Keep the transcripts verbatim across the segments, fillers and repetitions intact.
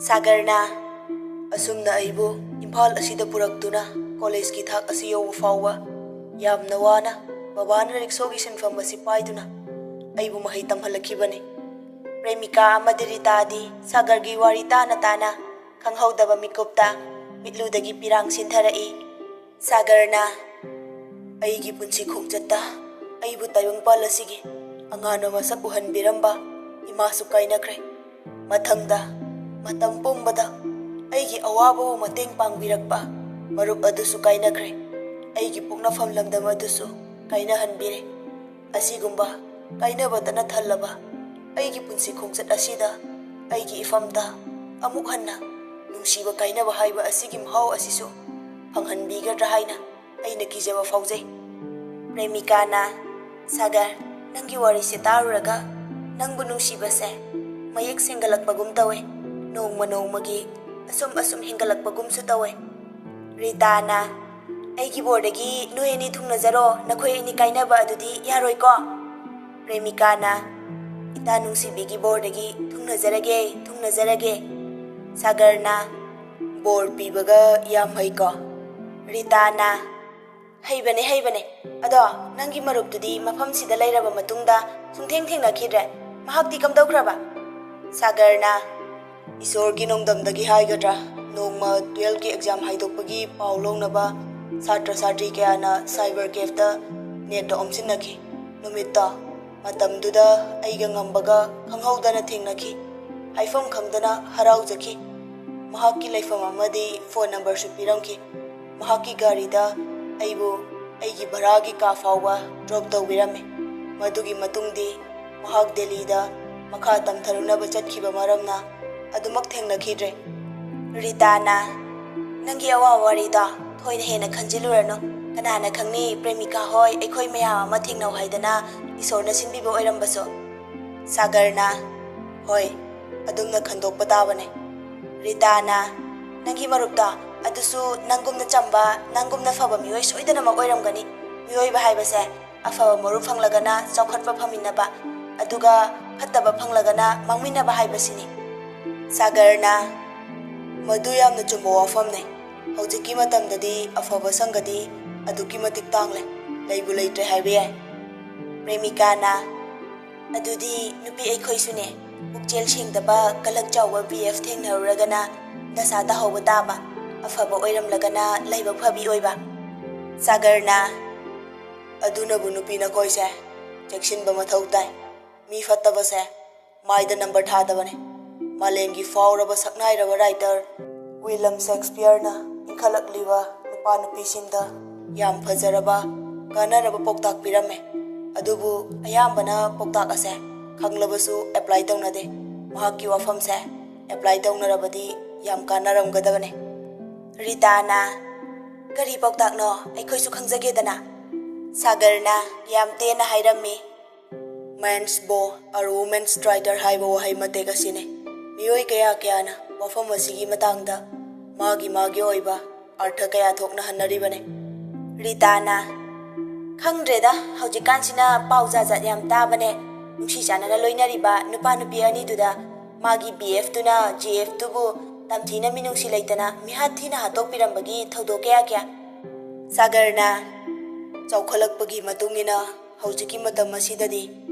ꯁꯥꯒꯔꯅ ꯑꯁꯨꯝꯅ ꯑꯩꯕꯨ ꯏꯝꯐꯥꯜ ꯑꯁꯤꯗ ꯄꯨꯔꯛꯇꯨꯅ ꯀꯣꯂꯦꯖꯀꯤ ꯊꯥꯛ ꯑꯁꯤ ꯌꯧꯕ ꯐꯥꯎꯕ ꯌꯥꯝꯅ ꯋꯥꯅ ꯕꯕꯥꯅ ꯔꯤꯛꯁꯣꯒꯤ ꯁꯤꯟꯐꯝ ꯑꯁꯤ ꯄꯥꯏꯗꯨꯅ ꯑꯩꯕꯨ ꯃꯍꯩ ꯇꯝꯍꯜꯂꯛꯈꯤꯕꯅꯤ꯫ ꯄ꯭ꯔꯦꯃꯤꯀꯥ ꯑꯃꯗꯤ ꯔꯤꯇꯥꯗꯤ ꯁꯥꯒꯔꯒꯤ ꯋꯥꯔꯤ ꯇꯥꯅ ꯇꯥꯅ ꯈꯪꯍꯧꯗꯕ ꯃꯤꯀꯨꯞꯇ ꯃꯤꯠꯂꯨꯗꯒꯤ ꯄꯤꯔꯥꯡ ꯁꯤꯟꯊꯔꯛꯏ꯫ ꯁꯥꯒꯔꯅ ꯑꯩꯒꯤ ꯄꯨꯟꯁꯤ ꯈꯣꯡꯆꯠꯇ ꯑꯩꯕꯨ ꯇꯥꯏꯕꯪꯄꯥꯜ ꯑꯁꯤꯒꯤ ꯑꯉꯥꯟꯕ ꯃꯁꯛ ꯎꯍꯟꯕꯤꯔꯝꯕ ꯏꯃꯥꯁꯨ ꯀꯥꯏꯅꯈ꯭ꯔꯦ꯫ ꯃꯊꯪꯗ ꯃꯇꯝ ꯄꯨꯝꯕꯗ ꯑꯩꯒꯤ ꯑꯋꯥꯕꯕꯨ ꯃꯇꯦꯡ ꯄꯥꯡꯕꯤꯔꯛꯄ ꯃꯔꯨꯞ ꯑꯗꯨꯁꯨ ꯀꯥꯏꯅꯈ꯭ꯔꯦ꯫ ꯑꯩꯒꯤ ꯄꯣꯛꯅꯐꯝ ꯂꯝꯗꯝ ꯑꯗꯨꯁꯨ ꯀꯥꯏꯅꯍꯟꯕꯤꯔꯦ꯫ ꯑꯁꯤꯒꯨꯝꯕ ꯀꯥꯏꯅꯕꯇꯅ ꯊꯜꯂꯕ ꯑꯩꯒꯤ ꯄꯨꯟꯁꯤ ꯈꯣꯡꯆꯠ ꯑꯁꯤꯗ ꯑꯩꯒꯤ ꯏꯐꯝꯗ ꯑꯃꯨꯛ ꯍꯟꯅ ꯅꯨꯡꯁꯤꯕ ꯀꯥꯏꯅꯕ ꯍꯥꯏꯕ ꯑꯁꯤꯒꯤ ꯃꯍꯥꯎ ꯑꯁꯤꯁꯨ ꯐꯪꯍꯟꯕꯤꯒꯗ꯭ꯔꯥ ꯍꯥꯏꯅ ꯑꯩꯅ ꯀꯤꯖꯕ ꯐꯥꯎꯖꯩ꯫ ꯄ꯭ꯔꯦꯃꯤꯀꯥꯅ, "ꯁꯥꯒꯔ, ꯅꯪꯒꯤ ꯋꯥꯔꯤꯁꯦ ꯇꯥꯔꯨꯔꯒ ꯅꯪꯕꯨ ꯅꯨꯡꯁꯤꯕꯁꯦ ꯃꯌꯦꯛ ꯁꯦꯡꯒꯠꯂꯛꯄꯒꯨꯝ ꯇꯧꯋꯦ꯫ ꯅꯣꯡꯃ ꯅꯣꯡꯃꯒꯤ ꯑꯁꯨꯝ ꯑꯁꯨꯝ ꯍꯦꯟꯒꯠꯂꯛꯄꯒꯨꯝꯁꯨ ꯇꯧꯋꯦ꯫" ꯔꯤꯇꯥꯅ, "ꯑꯩꯒꯤ ꯕꯣꯔꯗꯒꯤ ꯅꯣꯏ ꯑꯅꯤ ꯊꯨꯡꯅꯖꯔꯣ, ꯅꯈꯣꯏ ꯑꯅꯤ ꯀꯥꯏꯅꯕ ꯑꯗꯨꯗꯤ ꯌꯥꯔꯣꯏꯀꯣ?" ꯄ꯭ꯔꯦꯃꯤꯀꯥꯅ, "ꯏꯇꯥ ꯅꯨꯡꯁꯤꯕꯤꯒꯤ ꯕꯣꯔꯗꯒꯤ ꯊꯨꯡꯅꯖꯔꯒꯦ, ꯊꯨꯡꯅꯖꯔꯒꯦ꯫" ꯁꯥꯒꯔꯅ, "ꯕꯣꯔ ꯄꯤꯕꯒ ꯌꯥꯝ ꯍꯩꯀꯣ꯫" ꯔꯤꯇꯥꯅ, "ꯍꯩꯕꯅꯦ, ꯍꯩꯕꯅꯦ꯫ ꯑꯗꯣ ꯅꯪꯒꯤ ꯃꯔꯨꯞꯇꯨꯗꯤ ꯃꯐꯝꯁꯤꯗ ꯂꯩꯔꯕ ꯃꯇꯨꯡꯗ ꯁꯨꯡꯊꯦꯡ ꯊꯦꯡꯅꯈꯤꯗ꯭ꯔꯦ꯫ ꯃꯍꯥꯛꯇꯤ ꯀꯝꯗꯧꯈ꯭ꯔꯕ?" ꯁꯥꯒꯔꯅ, "ꯏꯁꯣꯔꯒꯤ ꯅꯣꯡꯗꯝꯗꯒꯤ ꯍꯥꯏꯒꯗ꯭ꯔꯥ, ꯅꯣꯡꯃ ꯇꯨꯌꯦꯜꯐꯀꯤ ꯑꯦꯛꯖꯥꯝ ꯍꯥꯏꯗꯣꯛꯄꯒꯤ ꯄꯥꯎ ꯂꯧꯅꯕ ꯁꯥꯇ꯭ꯔ ꯁꯥꯇ꯭ꯔꯤ ꯀꯌꯥꯅ ꯁꯥꯏꯕꯔ ꯀꯦꯐꯇ ꯅꯦꯠꯇ ꯑꯣꯝꯁꯤꯟꯅꯈꯤ꯫ ꯅꯨꯃꯤꯠꯇꯣ ꯃꯇꯝꯗꯨꯗ ꯑꯩꯒ ꯉꯝꯕꯒ ꯈꯪꯍꯧꯗꯅ ꯊꯦꯡꯅꯈꯤ꯫ ꯍꯥꯏꯐꯝ ꯈꯪꯗꯅ ꯍꯔꯥꯎꯖꯈꯤ꯫ ꯃꯍꯥꯛꯀꯤ ꯂꯩꯐꯝ ꯑꯃꯗꯤ ꯐꯣꯟ ꯅꯝꯕꯔꯁꯨ ꯄꯤꯔꯝꯈꯤ꯫ ꯃꯍꯥꯛꯀꯤ ꯒꯥꯔꯤꯗ ꯑꯩꯕꯨ ꯑꯩꯒꯤ ꯚꯔꯥꯒꯤ ꯀꯥ ꯐꯥꯎꯕ ꯗ꯭ꯔꯣꯞ ꯇꯧꯕꯤꯔꯝꯃꯤ꯫ ꯃꯗꯨꯒꯤ ꯃꯇꯨꯡꯗꯤ ꯃꯍꯥꯛ ꯗꯦꯜꯂꯤꯗ ꯃꯈꯥ ꯇꯝꯊꯔꯨꯅꯕ ꯆꯠꯈꯤꯕ ꯃꯔꯝꯅ ꯑꯗꯨꯃꯛ ꯊꯦꯡꯅꯈꯤꯗ꯭ꯔꯦ꯫" ꯔꯤꯇꯥꯅ, "ꯅꯪꯒꯤ ꯑꯋꯥꯕ ꯋꯥꯔꯤꯗꯣ ꯊꯣꯏꯅ ꯍꯦꯟꯅ ꯈꯟꯖꯤꯜꯂꯨꯔꯅꯨ꯫ ꯀꯅꯥꯅ ꯈꯪꯅꯤ, ꯄ꯭ꯔꯦꯃꯤꯀꯥ ꯍꯣꯏ ꯑꯩꯈꯣꯏ ꯃꯌꯥꯝ ꯑꯃ ꯊꯦꯡꯅꯧ ꯍꯥꯏꯗꯅ ꯏꯁꯣꯔꯅ ꯁꯤꯟꯕꯤꯕ ꯑꯣꯏꯔꯝꯕꯁꯨ꯫" ꯁꯥꯒꯔꯅ, "ꯍꯣꯏ, ꯑꯗꯨꯝꯅ ꯈꯟꯗꯣꯛꯄ ꯇꯥꯕꯅꯦ꯫" ꯔꯤꯇꯥꯅ, "ꯅꯪꯒꯤ ꯃꯔꯨꯞꯇꯣ ꯑꯗꯨꯁꯨ ꯅꯪꯒꯨꯝꯅ ꯆꯝꯕ, ꯅꯪꯒꯨꯝꯅ ꯐꯕ ꯃꯤꯑꯣꯏ ꯁꯣꯏꯗꯅꯃꯛ ꯑꯣꯏꯔꯝꯒꯅꯤ꯫ ꯃꯤꯑꯣꯏꯕ ꯍꯥꯏꯕꯁꯦ ꯑꯐꯕ ꯃꯔꯨꯞ ꯐꯪꯂꯒꯅ ꯆꯥꯎꯈꯠꯄ ꯐꯝꯃꯤꯟꯅꯕ, ꯑꯗꯨꯒ ꯐꯠꯇꯕ ꯐꯪꯂꯒꯅ ꯃꯥꯡꯃꯤꯟꯅꯕ ꯍꯥꯏꯕꯁꯤꯅꯤ꯫" ꯁꯥꯒꯔꯅ, "ꯃꯗꯨ ꯌꯥꯝꯅ ꯆꯨꯝꯕ ꯋꯥꯐꯝꯅꯦ꯫ ꯍꯧꯖꯤꯛꯀꯤ ꯃꯇꯝꯗꯗꯤ ꯑꯐꯕ ꯁꯪꯒꯗꯤ ꯑꯗꯨꯛꯀꯤ ꯃꯇꯤꯛ ꯇꯥꯡꯂꯦ, ꯂꯩꯕꯨ ꯂꯩꯇ꯭ꯔꯦ ꯍꯥꯏꯕ ꯌꯥꯏ꯫" ꯄ꯭ꯔꯦꯃꯤꯀꯥꯅ, "ꯑꯗꯨꯗꯤ ꯅꯨꯄꯤ ꯑꯩꯈꯣꯏꯁꯨꯅꯦ, ꯄꯨꯛꯆꯦꯜ ꯁꯦꯡꯗꯕ ꯀꯂꯛ ꯆꯥꯎꯕ ꯕꯤ ꯑꯦꯐ ꯊꯦꯡꯅꯔꯨꯔꯒꯅ ꯗꯁꯥ ꯇꯥꯍꯧꯕ ꯇꯥꯕ, ꯑꯐꯕ ꯑꯣꯏꯔꯝꯂꯒꯅ ꯂꯥꯏꯕꯛ ꯐꯕꯤ ꯑꯣꯏꯕ꯫" ꯁꯥꯒꯔꯅ, "ꯑꯗꯨꯅꯕꯨ ꯅꯨꯄꯤ ꯅꯈꯣꯏꯁꯦ ꯆꯦꯛꯁꯤꯟꯕ ꯃꯊꯧ ꯇꯥꯏ꯫ ꯃꯤ ꯐꯠꯇꯕꯁꯦ ꯃꯥꯏꯗ ꯅꯝꯕꯔ ꯊꯥꯗꯕꯅꯦ꯫ ꯃꯥꯂꯦꯝꯒꯤ ꯐꯥꯎꯔꯕ ꯁꯛꯅꯥꯏꯔꯕ ꯔꯥꯏꯇꯔ ꯋꯤꯂꯤꯌꯝ ꯁꯦꯛꯁꯄꯤꯌꯔꯅ ꯏꯟꯈꯠꯂꯛꯂꯤꯕ ꯅꯨꯄꯥ ꯅꯨꯄꯤꯁꯤꯡꯗ ꯌꯥꯝ ꯐꯖꯔꯕ, ꯀꯥꯟꯅꯔꯕ ꯄꯥꯎꯇꯥꯛ ꯄꯤꯔꯝꯃꯦ꯫ ꯑꯗꯨꯕꯨ ꯑꯌꯥꯝꯕꯅ ꯄꯥꯎꯇꯥꯛ ꯑꯁꯦ ꯈꯪꯂꯕꯁꯨ ꯑꯦꯄ꯭ꯂꯥꯏ ꯇꯧꯅꯗꯦ꯫ ꯃꯍꯥꯛꯀꯤ ꯋꯥꯐꯝꯁꯦ ꯑꯦꯄ꯭ꯂꯥꯏ ꯇꯧꯅꯔꯕꯗꯤ ꯌꯥꯝ ꯀꯥꯟꯅꯔꯝꯒꯗꯕꯅꯦ꯫" ꯔꯤꯇꯥꯅ, "ꯀꯔꯤ ꯄꯥꯎꯇꯥꯛꯅꯣ? ꯑꯩꯈꯣꯏꯁꯨ ꯈꯪꯖꯒꯦꯗꯅ꯫" ꯁꯥꯒꯔꯅ ꯌꯥꯝ ꯇꯦꯟꯅ ꯍꯥꯏꯔꯝꯃꯤ, "Man's bow are woman's traitor" ꯍꯥꯏꯕ ꯋꯥꯍꯩ ꯃꯇꯦꯛ ꯑꯁꯤꯅꯤ꯫ ꯃꯤꯑꯣꯏ ꯀꯌꯥ ꯀꯌꯥꯅ ꯋꯥꯐꯝ ꯑꯁꯤꯒꯤ ꯃꯇꯥꯡꯗ ꯃꯥꯒꯤ ꯃꯥꯒꯤ ꯑꯣꯏꯕ ꯑꯔꯊ ꯀꯌꯥ ꯊꯣꯛꯅ ꯍꯟꯅꯔꯤꯕꯅꯤ꯫ ꯔꯤꯇꯥꯅ, "ꯈꯪꯗ꯭ꯔꯦꯗ, ꯍꯧꯖꯤꯛꯀꯥꯟꯁꯤꯅ ꯄꯥꯎ ꯖꯥꯠ ꯖꯥꯠ ꯌꯥꯝ ꯇꯥꯕꯅꯦ꯫ ꯅꯨꯡꯁꯤ ꯆꯥꯟꯅꯅ ꯂꯣꯏꯅꯔꯤꯕ ꯅꯨꯄꯥ ꯅꯨꯄꯤ ꯑꯅꯤꯗꯨꯗ ꯃꯥꯒꯤ ꯕꯤ ꯑꯦꯐꯇꯨꯅ ꯖꯤ ꯑꯦꯐꯇꯨꯕꯨ ꯇꯝꯊꯤꯅ ꯃꯤꯅꯨꯡꯁꯤ ꯂꯩꯇꯅ ꯃꯤꯍꯥꯠ ꯊꯤꯅ ꯍꯥꯠꯇꯣꯛꯄꯤꯔꯝꯕꯒꯤ ꯊꯧꯗꯣꯛ ꯀꯌꯥ ꯀꯌꯥ꯫" ꯁꯥꯒꯔꯅ, "ꯆꯥꯎꯈꯠꯂꯛꯄꯒꯤ ꯃꯇꯨꯡ ꯏꯟꯅ ꯍꯧꯖꯤꯛꯀꯤ ꯃꯇꯝ ꯑꯁꯤꯗꯗꯤ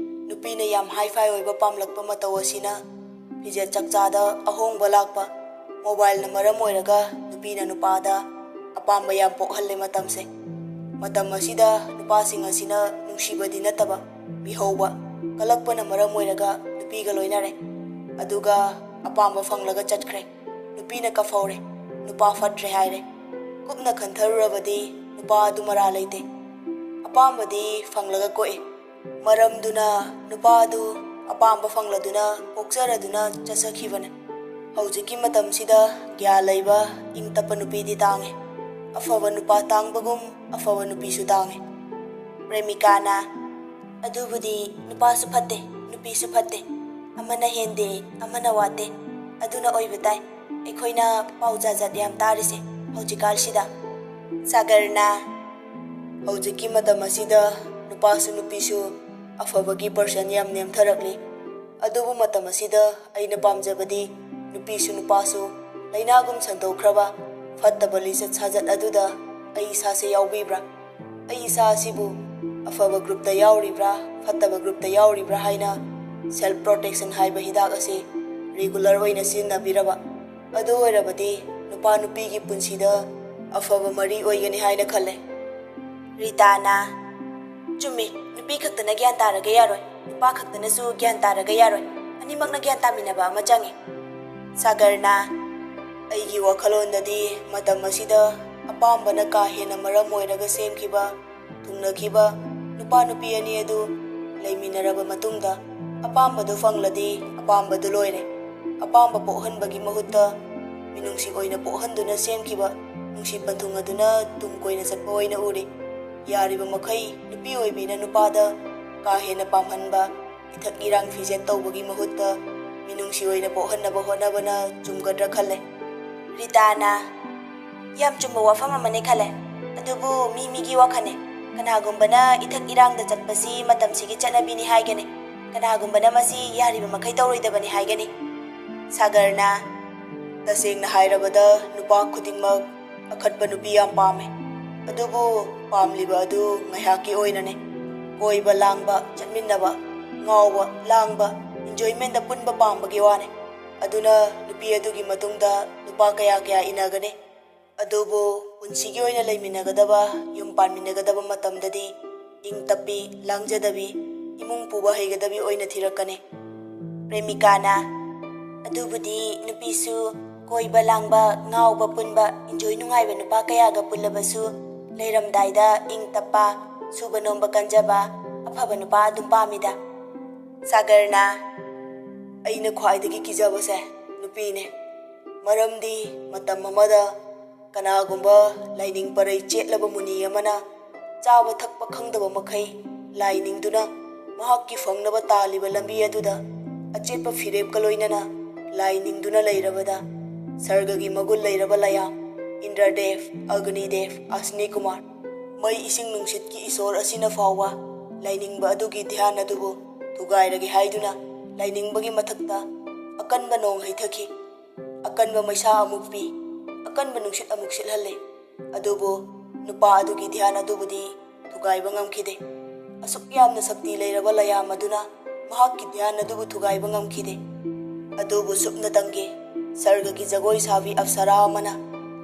ꯅꯨꯄꯤꯅ ꯌꯥꯝ ꯍꯥꯏ ꯐꯥꯏ ꯑꯣꯏꯕ ꯄꯥꯝꯂꯛꯄ ꯃꯇꯧ ꯑꯁꯤꯅ ꯐꯤꯖꯦꯠ ꯆꯥꯛꯆꯥꯗ ꯑꯍꯣꯡꯕ ꯂꯥꯛꯄ, ꯃꯣꯕꯥꯏꯜꯅ ꯃꯔꯝ ꯑꯣꯏꯔꯒ ꯅꯨꯄꯤꯅ ꯅꯨꯄꯥꯗ ꯑꯄꯥꯝꯕ ꯌꯥꯝ ꯄꯣꯛꯍꯜꯂꯦ ꯃꯇꯝꯁꯦ꯫ ꯃꯇꯝ ꯑꯁꯤꯗ ꯅꯨꯄꯥꯁꯤꯡ ꯑꯁꯤꯅ ꯅꯨꯡꯁꯤꯕꯗꯤ ꯅꯠꯇꯕ ꯃꯤꯍꯧꯕ, ꯀꯂꯛꯄꯅ ꯃꯔꯝ ꯑꯣꯏꯔꯒ ꯅꯨꯄꯤꯒ ꯂꯣꯏꯅꯔꯦ꯫ ꯑꯗꯨꯒ ꯑꯄꯥꯝꯕ ꯐꯪꯂꯒ ꯆꯠꯈ꯭ꯔꯦ꯫ ꯅꯨꯄꯤꯅ ꯀꯐꯧꯔꯦ, ꯅꯨꯄꯥ ꯐꯠꯇ꯭ꯔꯦ ꯍꯥꯏꯔꯦ꯫ ꯀꯨꯞꯅ ꯈꯟꯊꯔꯨꯔꯕꯗꯤ ꯅꯨꯄꯥ ꯑꯗꯨ ꯃꯔꯥ ꯂꯩꯇꯦ꯫ ꯑꯄꯥꯝꯕꯗꯤ ꯐꯪꯂꯒ ꯀꯣꯛꯏ꯫ ꯃꯔꯝꯗꯨꯅ ꯅꯨꯄꯥ ꯑꯗꯨ ꯑꯄꯥꯝꯕ ꯐꯪꯂꯗꯨꯅ ꯀꯣꯛꯆꯔꯗꯨꯅ ꯆꯠꯆꯈꯤꯕꯅꯦ꯫ ꯍꯧꯖꯤꯛꯀꯤ ꯃꯇꯝꯁꯤꯗ ꯒ꯭ꯌꯥꯟ ꯂꯩꯕ, ꯏꯪ ꯇꯞꯄ ꯅꯨꯄꯤꯗꯤ ꯇꯥꯡꯉꯤ꯫ ꯑꯐꯕ ꯅꯨꯄꯥ ꯇꯥꯡꯕꯒꯨꯝ ꯑꯐꯕ ꯅꯨꯄꯤꯁꯨ ꯇꯥꯡꯉꯤ꯫" ꯄ꯭ꯔꯦꯃꯤꯀꯥꯅ, "ꯑꯗꯨꯕꯨꯗꯤ ꯅꯨꯄꯥꯁꯨ ꯐꯠꯇꯦ, ꯅꯨꯄꯤꯁꯨ ꯐꯠꯇꯦ, ꯑꯃꯅ ꯍꯦꯟꯗꯦ, ꯑꯃꯅ ꯋꯥꯠꯇꯦ, ꯑꯗꯨꯅ ꯑꯣꯏꯕ ꯇꯥꯏ ꯑꯩꯈꯣꯏꯅ ꯄꯥꯎ ꯖꯥꯠ ꯖꯥꯠ ꯌꯥꯝ ꯇꯥꯔꯤꯁꯦ ꯍꯧꯖꯤꯛꯀꯥꯟꯁꯤꯗ꯫" ꯁꯥꯒꯔꯅ, "ꯍꯧꯖꯤꯛꯀꯤ ꯃꯇꯝ ꯑꯁꯤꯗ ꯅꯨꯄꯥꯁꯨ ꯅꯨꯄꯤꯁꯨ ꯑꯐꯕꯒꯤ ꯄꯥꯔꯁꯦꯟ ꯌꯥꯝ ꯅꯦꯝꯊꯔꯛꯂꯤ꯫ ꯑꯗꯨꯕꯨ ꯃꯇꯝ ꯑꯁꯤꯗ ꯑꯩꯅ ꯄꯥꯝꯖꯕꯗꯤ ꯅꯨꯄꯤꯁꯨ ꯅꯨꯄꯥꯁꯨ ꯂꯥꯏꯅꯥꯒꯨꯝ ꯁꯟꯗꯣꯛꯈ꯭ꯔꯕ ꯐꯠꯇꯕ ꯂꯤꯆꯠ ꯁꯥꯖꯠ ꯑꯗꯨꯗ ꯑꯩ ꯏꯁꯥꯁꯦ ꯌꯥꯎꯕꯤꯕ꯭ꯔꯥ? ꯑꯩ ꯏꯁꯥ ꯑꯁꯤꯕꯨ ꯑꯐꯕ ꯒ꯭ꯔꯨꯞꯇ ꯌꯥꯎꯔꯤꯕ꯭ꯔꯥ, ꯐꯠꯇꯕ ꯒ꯭ꯔꯨꯞꯇ ꯌꯥꯎꯔꯤꯕ꯭ꯔꯥ ꯍꯥꯏꯅ ꯁꯦꯜꯐ ꯄ꯭ꯔꯣꯇꯦꯛꯁꯟ ꯍꯥꯏꯕ ꯍꯤꯗꯥꯛ ꯑꯁꯤ ꯔꯤꯒꯨꯂꯔ ꯑꯣꯏꯅ ꯁꯤꯖꯤꯟꯅꯕꯤꯔꯕ? ꯑꯗꯨ ꯑꯣꯏꯔꯕꯗꯤ ꯅꯨꯄꯥ ꯅꯨꯄꯤꯒꯤ ꯄꯨꯟꯁꯤꯗ ꯑꯐꯕ ꯃꯔꯤ ꯑꯣꯏꯒꯅꯤ ꯍꯥꯏꯅ ꯈꯜꯂꯦ꯫ ꯔꯤꯇꯥꯅ, "ꯆꯨꯝꯃꯤ, ꯅꯨꯄꯤ ꯈꯛꯇꯅ ꯒ꯭ꯌꯥꯟ ꯇꯥꯔꯒ ꯌꯥꯔꯣꯏ, ꯅꯨꯄꯥ ꯈꯛꯇꯅꯁꯨ ꯒ꯭ꯌꯥꯟ ꯇꯥꯔꯒ ꯌꯥꯔꯣꯏ, ꯑꯅꯤꯃꯛꯅ ꯒ꯭ꯌꯥꯟ ꯇꯥꯃꯤꯟꯅꯕ ꯑꯃ ꯆꯪꯉꯤ꯫" ꯁꯥꯒꯔꯅ, "ꯑꯩꯒꯤ ꯋꯥꯈꯜꯂꯣꯟꯗꯗꯤ ꯃꯇꯝ ꯑꯁꯤꯗ ꯑꯄꯥꯝꯕꯅ ꯀꯥ ꯍꯦꯟꯅ ꯃꯔꯝ ꯑꯣꯏꯔꯒ ꯁꯦꯝꯈꯤꯕ, ꯊꯨꯡꯅꯈꯤꯕ ꯅꯨꯄꯥ ꯅꯨꯄꯤ ꯑꯅꯤ ꯑꯗꯨ ꯂꯩꯃꯤꯟꯅꯔꯕ ꯃꯇꯨꯡꯗ ꯑꯄꯥꯝꯕꯗꯨ ꯐꯪꯂꯗꯤ ꯑꯄꯥꯝꯕꯗꯨ ꯂꯣꯏꯔꯦ꯫ ꯑꯄꯥꯝꯕ ꯄꯣꯛꯍꯟꯕꯒꯤ ꯃꯍꯨꯠꯇ ꯃꯤꯅꯨꯡꯁꯤ ꯑꯣꯏꯅ ꯄꯣꯛꯍꯟꯗꯨꯅ ꯁꯦꯝꯈꯤꯕ ꯅꯨꯡꯁꯤ ꯄꯟꯊꯨꯡ ꯑꯗꯨꯅ ꯇꯨꯡ ꯀꯣꯏꯅ ꯆꯠꯄ ꯑꯣꯏꯅ ꯎꯔꯤ꯫ ꯌꯥꯔꯤꯕ ꯃꯈꯩ ꯅꯨꯄꯤ ꯑꯣꯏꯕꯤꯅ ꯅꯨꯄꯥꯗ ꯀꯥ ꯍꯦꯟꯅ ꯄꯥꯝꯍꯟꯕ, ꯏꯊꯛ ꯏꯔꯥꯡ ꯐꯤꯖꯦꯠ ꯇꯧꯕꯒꯤ ꯃꯍꯨꯠꯇ ꯃꯤꯅꯨꯡꯁꯤ ꯑꯣꯏꯅ ꯄꯣꯛꯍꯟꯅꯕ ꯍꯣꯠꯅꯕꯅ ꯆꯨꯝꯒꯗ꯭ꯔꯥ ꯈꯜꯂꯦ꯫" ꯔꯤꯇꯥꯅ, "ꯌꯥꯝ ꯆꯨꯝꯕ ꯋꯥꯐꯝ ꯑꯃꯅꯦ ꯈꯜꯂꯦ꯫ ꯑꯗꯨꯕꯨ ꯃꯤ ꯃꯤꯒꯤ ꯋꯥꯈꯜꯅꯦ꯫ ꯀꯅꯥꯒꯨꯝꯕꯅ ꯏꯊꯛ ꯏꯔꯥꯡꯗ ꯆꯠꯄꯁꯤ ꯃꯇꯝꯁꯤꯒꯤ ꯆꯠꯅꯕꯤꯅꯤ ꯍꯥꯏꯒꯅꯤ, ꯀꯅꯥꯒꯨꯝꯕꯅ ꯃꯁꯤ ꯌꯥꯔꯤꯕ ꯃꯈꯩ ꯇꯧꯔꯣꯏꯗꯕꯅꯤ ꯍꯥꯏꯒꯅꯤ꯫" ꯁꯥꯒꯔꯅ, "ꯇꯁꯦꯡꯅ ꯍꯥꯏꯔꯕꯗ ꯅꯨꯄꯥ ꯈꯨꯗꯤꯡꯃꯛ ꯑꯈꯠꯄ ꯅꯨꯄꯤ ꯌꯥꯝ ꯄꯥꯝꯃꯦ꯫ ꯑꯗꯨꯕꯨ ꯄꯥꯝꯂꯤꯕ ꯑꯗꯨ ꯉꯥꯏꯍꯥꯛꯀꯤ ꯑꯣꯏꯅꯅꯦ꯫ ꯀꯣꯏꯕ ꯂꯥꯡꯕ, ꯆꯠꯃꯤꯟꯅꯕ, ꯉꯥꯎꯕ, ꯂꯥꯡꯕ, ꯏꯟꯖꯣꯏꯃꯦꯟꯗ ꯄꯨꯟꯕ ꯄꯥꯝꯕꯒꯤ ꯋꯥꯅꯦ꯫ ꯑꯗꯨꯅ ꯅꯨꯄꯤ ꯑꯗꯨꯒꯤ ꯃꯇꯨꯡꯗ ꯅꯨꯄꯥ ꯀꯌꯥ ꯀꯌꯥ ꯏꯟꯅꯒꯅꯤ꯫ ꯑꯗꯨꯕꯨ ꯄꯨꯟꯁꯤꯒꯤ ꯑꯣꯏꯅ ꯂꯩꯃꯤꯟꯅꯒꯗꯕ, ꯌꯨꯝ ꯄꯥꯟꯃꯤꯟꯅꯒꯗꯕ ꯃꯇꯝꯗꯗꯤ ꯏꯪ ꯇꯞꯄꯤ, ꯂꯥꯡꯖꯗꯕꯤ, ꯏꯃꯨꯡ ꯄꯨꯕ ꯍꯩꯒꯗꯕꯤ ꯑꯣꯏꯅ ꯊꯤꯔꯛꯀꯅꯤ꯫" ꯄ꯭ꯔꯦꯃꯤꯀꯥꯅ, "ꯑꯗꯨꯕꯨꯗꯤ ꯅꯨꯄꯤꯁꯨ ꯀꯣꯏꯕ ꯂꯥꯡꯕ, ꯉꯥꯎꯕ ꯄꯨꯟꯕ, ꯏꯟꯖꯣꯏ ꯅꯨꯡꯉꯥꯏꯕ ꯅꯨꯄꯥ ꯀꯌꯥꯒ ꯄꯨꯜꯂꯕꯁꯨ ꯂꯩꯔꯝꯗꯥꯏꯗ ꯏꯪ ꯇꯞꯄ, ꯁꯨꯕ ꯅꯣꯝꯕ ꯀꯟꯖꯕ, ꯑꯐꯕ ꯅꯨꯄꯥ ꯑꯗꯨꯝ ꯄꯥꯝꯃꯤꯗ꯫" ꯁꯥꯒꯔꯅ, "ꯑꯩꯅ ꯈ꯭ꯋꯥꯏꯗꯒꯤ ꯀꯤꯖꯕꯁꯦ ꯅꯨꯄꯤꯅꯦ꯫ ꯃꯔꯝꯗꯤ ꯃꯇꯝ ꯑꯃꯗ ꯀꯅꯥꯒꯨꯝꯕ ꯂꯥꯏꯅꯤꯡ ꯄꯔꯩ ꯆꯦꯠꯂꯕ ꯃꯨꯅꯤ ꯑꯃꯅ ꯆꯥꯕ ꯊꯛꯄ ꯈꯪꯗꯕ ꯃꯈꯩ ꯂꯥꯏ ꯅꯤꯡꯗꯨꯅ ꯃꯍꯥꯛꯀꯤ ꯐꯪꯅꯕ ꯇꯥꯜꯂꯤꯕ ꯂꯝꯕꯤ ꯑꯗꯨꯗ ꯑꯆꯦꯠꯄ ꯐꯤꯔꯦꯞꯀ ꯂꯣꯏꯅꯅ ꯂꯥꯏ ꯅꯤꯡꯗꯨꯅ ꯂꯩꯔꯕꯗ ꯁꯔꯒꯒꯤ ꯃꯒꯨꯟ ꯂꯩꯔꯕ ꯂꯥꯏꯌꯥꯝ ꯏꯟꯗ꯭ꯔꯗꯦꯕ, ꯑꯒꯅꯤꯗꯦꯕ, ꯑꯁꯅꯤ ꯀꯨꯃꯥꯔ, ꯃꯩ ꯏꯁꯤꯡ ꯅꯨꯡꯁꯤꯠꯀꯤ ꯏꯁꯣꯔ ꯑꯁꯤꯅ ꯐꯥꯎꯕ ꯂꯥꯏꯅꯤꯡꯕ ꯑꯗꯨꯒꯤ ꯙ꯭ꯌꯥꯟ ꯑꯗꯨꯕꯨ ꯊꯨꯒꯥꯏꯔꯒꯦ ꯍꯥꯏꯗꯨꯅ ꯂꯥꯏꯅꯤꯡꯕꯒꯤ ꯃꯊꯛꯇ ꯑꯀꯟꯕ ꯅꯣꯡ ꯍꯩꯊꯈꯤ꯫ ꯑꯀꯟꯕ ꯃꯩꯁꯥ ꯑꯃꯨꯛ ꯄꯤ, ꯑꯀꯟꯕ ꯅꯨꯡꯁꯤꯠ ꯑꯃꯨꯛ ꯁꯤꯠꯍꯜꯂꯦ꯫ ꯑꯗꯨꯕꯨ ꯅꯨꯄꯥ ꯑꯗꯨꯒꯤ ꯙ꯭ꯌꯥꯟ ꯑꯗꯨꯕꯨꯗꯤ ꯊꯨꯒꯥꯏꯕ ꯉꯝꯈꯤꯗꯦ꯫ ꯑꯁꯨꯛ ꯌꯥꯝꯅ ꯁꯛꯇꯤ ꯂꯩꯔꯕ ꯂꯥꯏꯌꯥꯝ ꯑꯗꯨꯅ ꯃꯍꯥꯛꯀꯤ ꯙ꯭ꯌꯥꯟ ꯑꯗꯨꯕꯨ ꯊꯨꯒꯥꯏꯕ ꯉꯝꯈꯤꯗꯦ꯫ ꯑꯗꯨꯕꯨ ꯁꯨꯞꯅꯇꯪꯒꯤ ꯁꯔꯒꯒꯤ ꯖꯒꯣꯏ ꯁꯥꯕꯤ ꯑꯞꯁꯔꯥ ꯑꯃꯅ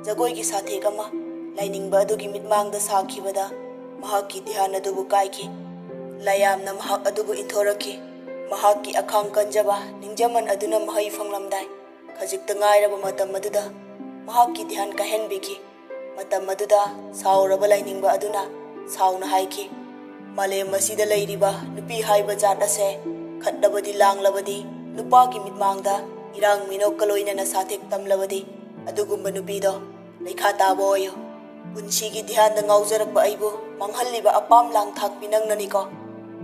ꯖꯒꯣꯏꯒꯤ ꯁꯥꯊꯦꯛ ꯑꯃ ꯂꯥꯏꯅꯤꯡꯕ ꯑꯗꯨꯒꯤ ꯃꯤꯠꯃꯥꯡꯗ ꯁꯥꯈꯤꯕꯗ ꯃꯍꯥꯛꯀꯤ ꯙ꯭ꯌꯥꯟ ꯑꯗꯨꯕꯨ ꯀꯥꯏꯈꯤ꯫ ꯂꯥꯏꯌꯥꯝꯅ ꯃꯍꯥꯛ ꯑꯗꯨꯕꯨ ꯏꯟꯊꯣꯔꯛꯈꯤ꯫ ꯃꯍꯥꯛꯀꯤ ꯑꯈꯥꯡ ꯀꯟꯖꯕ ꯅꯤꯡꯖꯃꯟ ꯑꯗꯨꯅ ꯃꯍꯩ ꯐꯪꯂꯝꯗꯥꯏ ꯈꯖꯤꯛꯇ ꯉꯥꯏꯔꯕ ꯃꯇꯝ ꯑꯗꯨꯗ ꯃꯍꯥꯛꯀꯤ ꯙ꯭ꯌꯥꯟ ꯀꯥꯏꯍꯟꯕꯤꯈꯤ꯫ ꯃꯇꯝ ꯑꯗꯨꯗ ꯁꯥꯎꯔꯕ ꯂꯥꯏꯅꯤꯡꯕ ꯑꯗꯨꯅ ꯁꯥꯎꯅ ꯍꯥꯏꯈꯤ, "ꯃꯥꯂꯦꯝ ꯑꯁꯤꯗ ꯂꯩꯔꯤꯕ ꯅꯨꯄꯤ ꯍꯥꯏꯕ ꯖꯥꯠ ꯑꯁꯦ ꯈꯠꯂꯕꯗꯤ ꯂꯥꯡꯂꯕꯗꯤ, ꯅꯨꯄꯥꯒꯤ ꯃꯤꯠꯃꯥꯡꯗ ꯏꯔꯥꯡ ꯃꯤꯅꯣꯛꯀ ꯂꯣꯏꯅꯅ ꯁꯥꯊꯦꯛ ꯇꯝꯂꯕꯗꯤ, ꯑꯗꯨꯒꯨꯝꯕ ꯅꯨꯄꯤꯗꯣ ꯂꯩꯈꯥ ꯇꯥꯕ ꯑꯣꯏꯌꯨ꯫ ꯄꯨꯟꯁꯤꯒꯤ ꯙ꯭ꯌꯥꯟꯗ ꯉꯥꯎꯖꯔꯛꯄ ꯑꯩꯕꯨ ꯃꯥꯡꯍꯜꯂꯤꯕ ꯑꯄꯥꯝ ꯂꯥꯡ ꯊꯥꯛꯄꯤ ꯅꯪꯅꯅꯤꯀꯣ꯫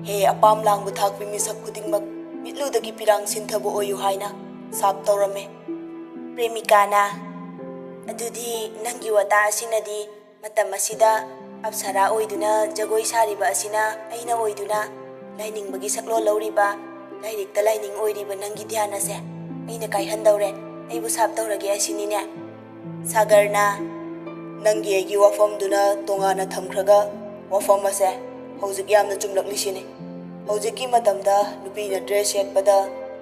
ꯍꯦ ꯑꯄꯥꯝ ꯂꯥꯡꯕ ꯊꯥꯛꯄꯤ ꯃꯤꯁꯛ ꯈꯨꯗꯤꯡꯃꯛ, ꯃꯤꯠꯂꯨꯗꯒꯤ ꯄꯤꯔꯥꯡ ꯁꯤꯟꯊꯕ ꯑꯣꯏꯌꯨ" ꯍꯥꯏꯅ ꯁꯥꯞ ꯇꯧꯔꯝꯃꯤ꯫ ꯄ꯭ꯔꯦꯃꯤꯀꯥꯅ, "ꯑꯗꯨꯗꯤ ꯅꯪꯒꯤ ꯋꯥꯇꯥ ꯑꯁꯤꯅꯗꯤ ꯃꯇꯝ ꯑꯁꯤꯗ ꯑꯞꯁꯔꯥ ꯑꯣꯏꯗꯨꯅ ꯖꯒꯣꯏ ꯁꯥꯔꯤꯕ ꯑꯁꯤꯅ ꯑꯩꯅ ꯑꯣꯏꯗꯨꯅ ꯂꯥꯏꯅꯤꯡꯕꯒꯤ ꯁꯛꯂꯣꯟ ꯂꯧꯔꯤꯕ, ꯂꯥꯏꯔꯤꯛꯇ ꯂꯥꯏꯅꯤꯡ ꯑꯣꯏꯔꯤꯕ ꯅꯪꯒꯤ ꯙ꯭ꯌꯥꯟ ꯑꯁꯦ ꯑꯩꯅ ꯀꯥꯏꯍꯟꯗꯧꯔꯦ, ꯑꯩꯕꯨ ꯁꯥꯞ ꯇꯧꯔꯒꯦ ꯑꯁꯤꯅꯤꯅꯦ?" ꯁꯥꯒꯔꯅ, "ꯅꯪꯒꯤ ꯑꯩꯒꯤ ꯋꯥꯐꯝꯗꯨꯅ ꯇꯣꯉꯥꯟꯅ ꯊꯝꯈ꯭ꯔꯒ ꯋꯥꯐꯝ ꯑꯁꯦ ꯍꯧꯖꯤꯛ ꯌꯥꯝꯅ ꯆꯨꯝꯂꯛꯂꯤꯁꯤꯅꯤ꯫ ꯍꯧꯖꯤꯛꯀꯤ ꯃꯇꯝꯗ ꯅꯨꯄꯤꯅ ꯗ꯭ꯔꯦꯁ ꯁꯦꯠꯄꯗ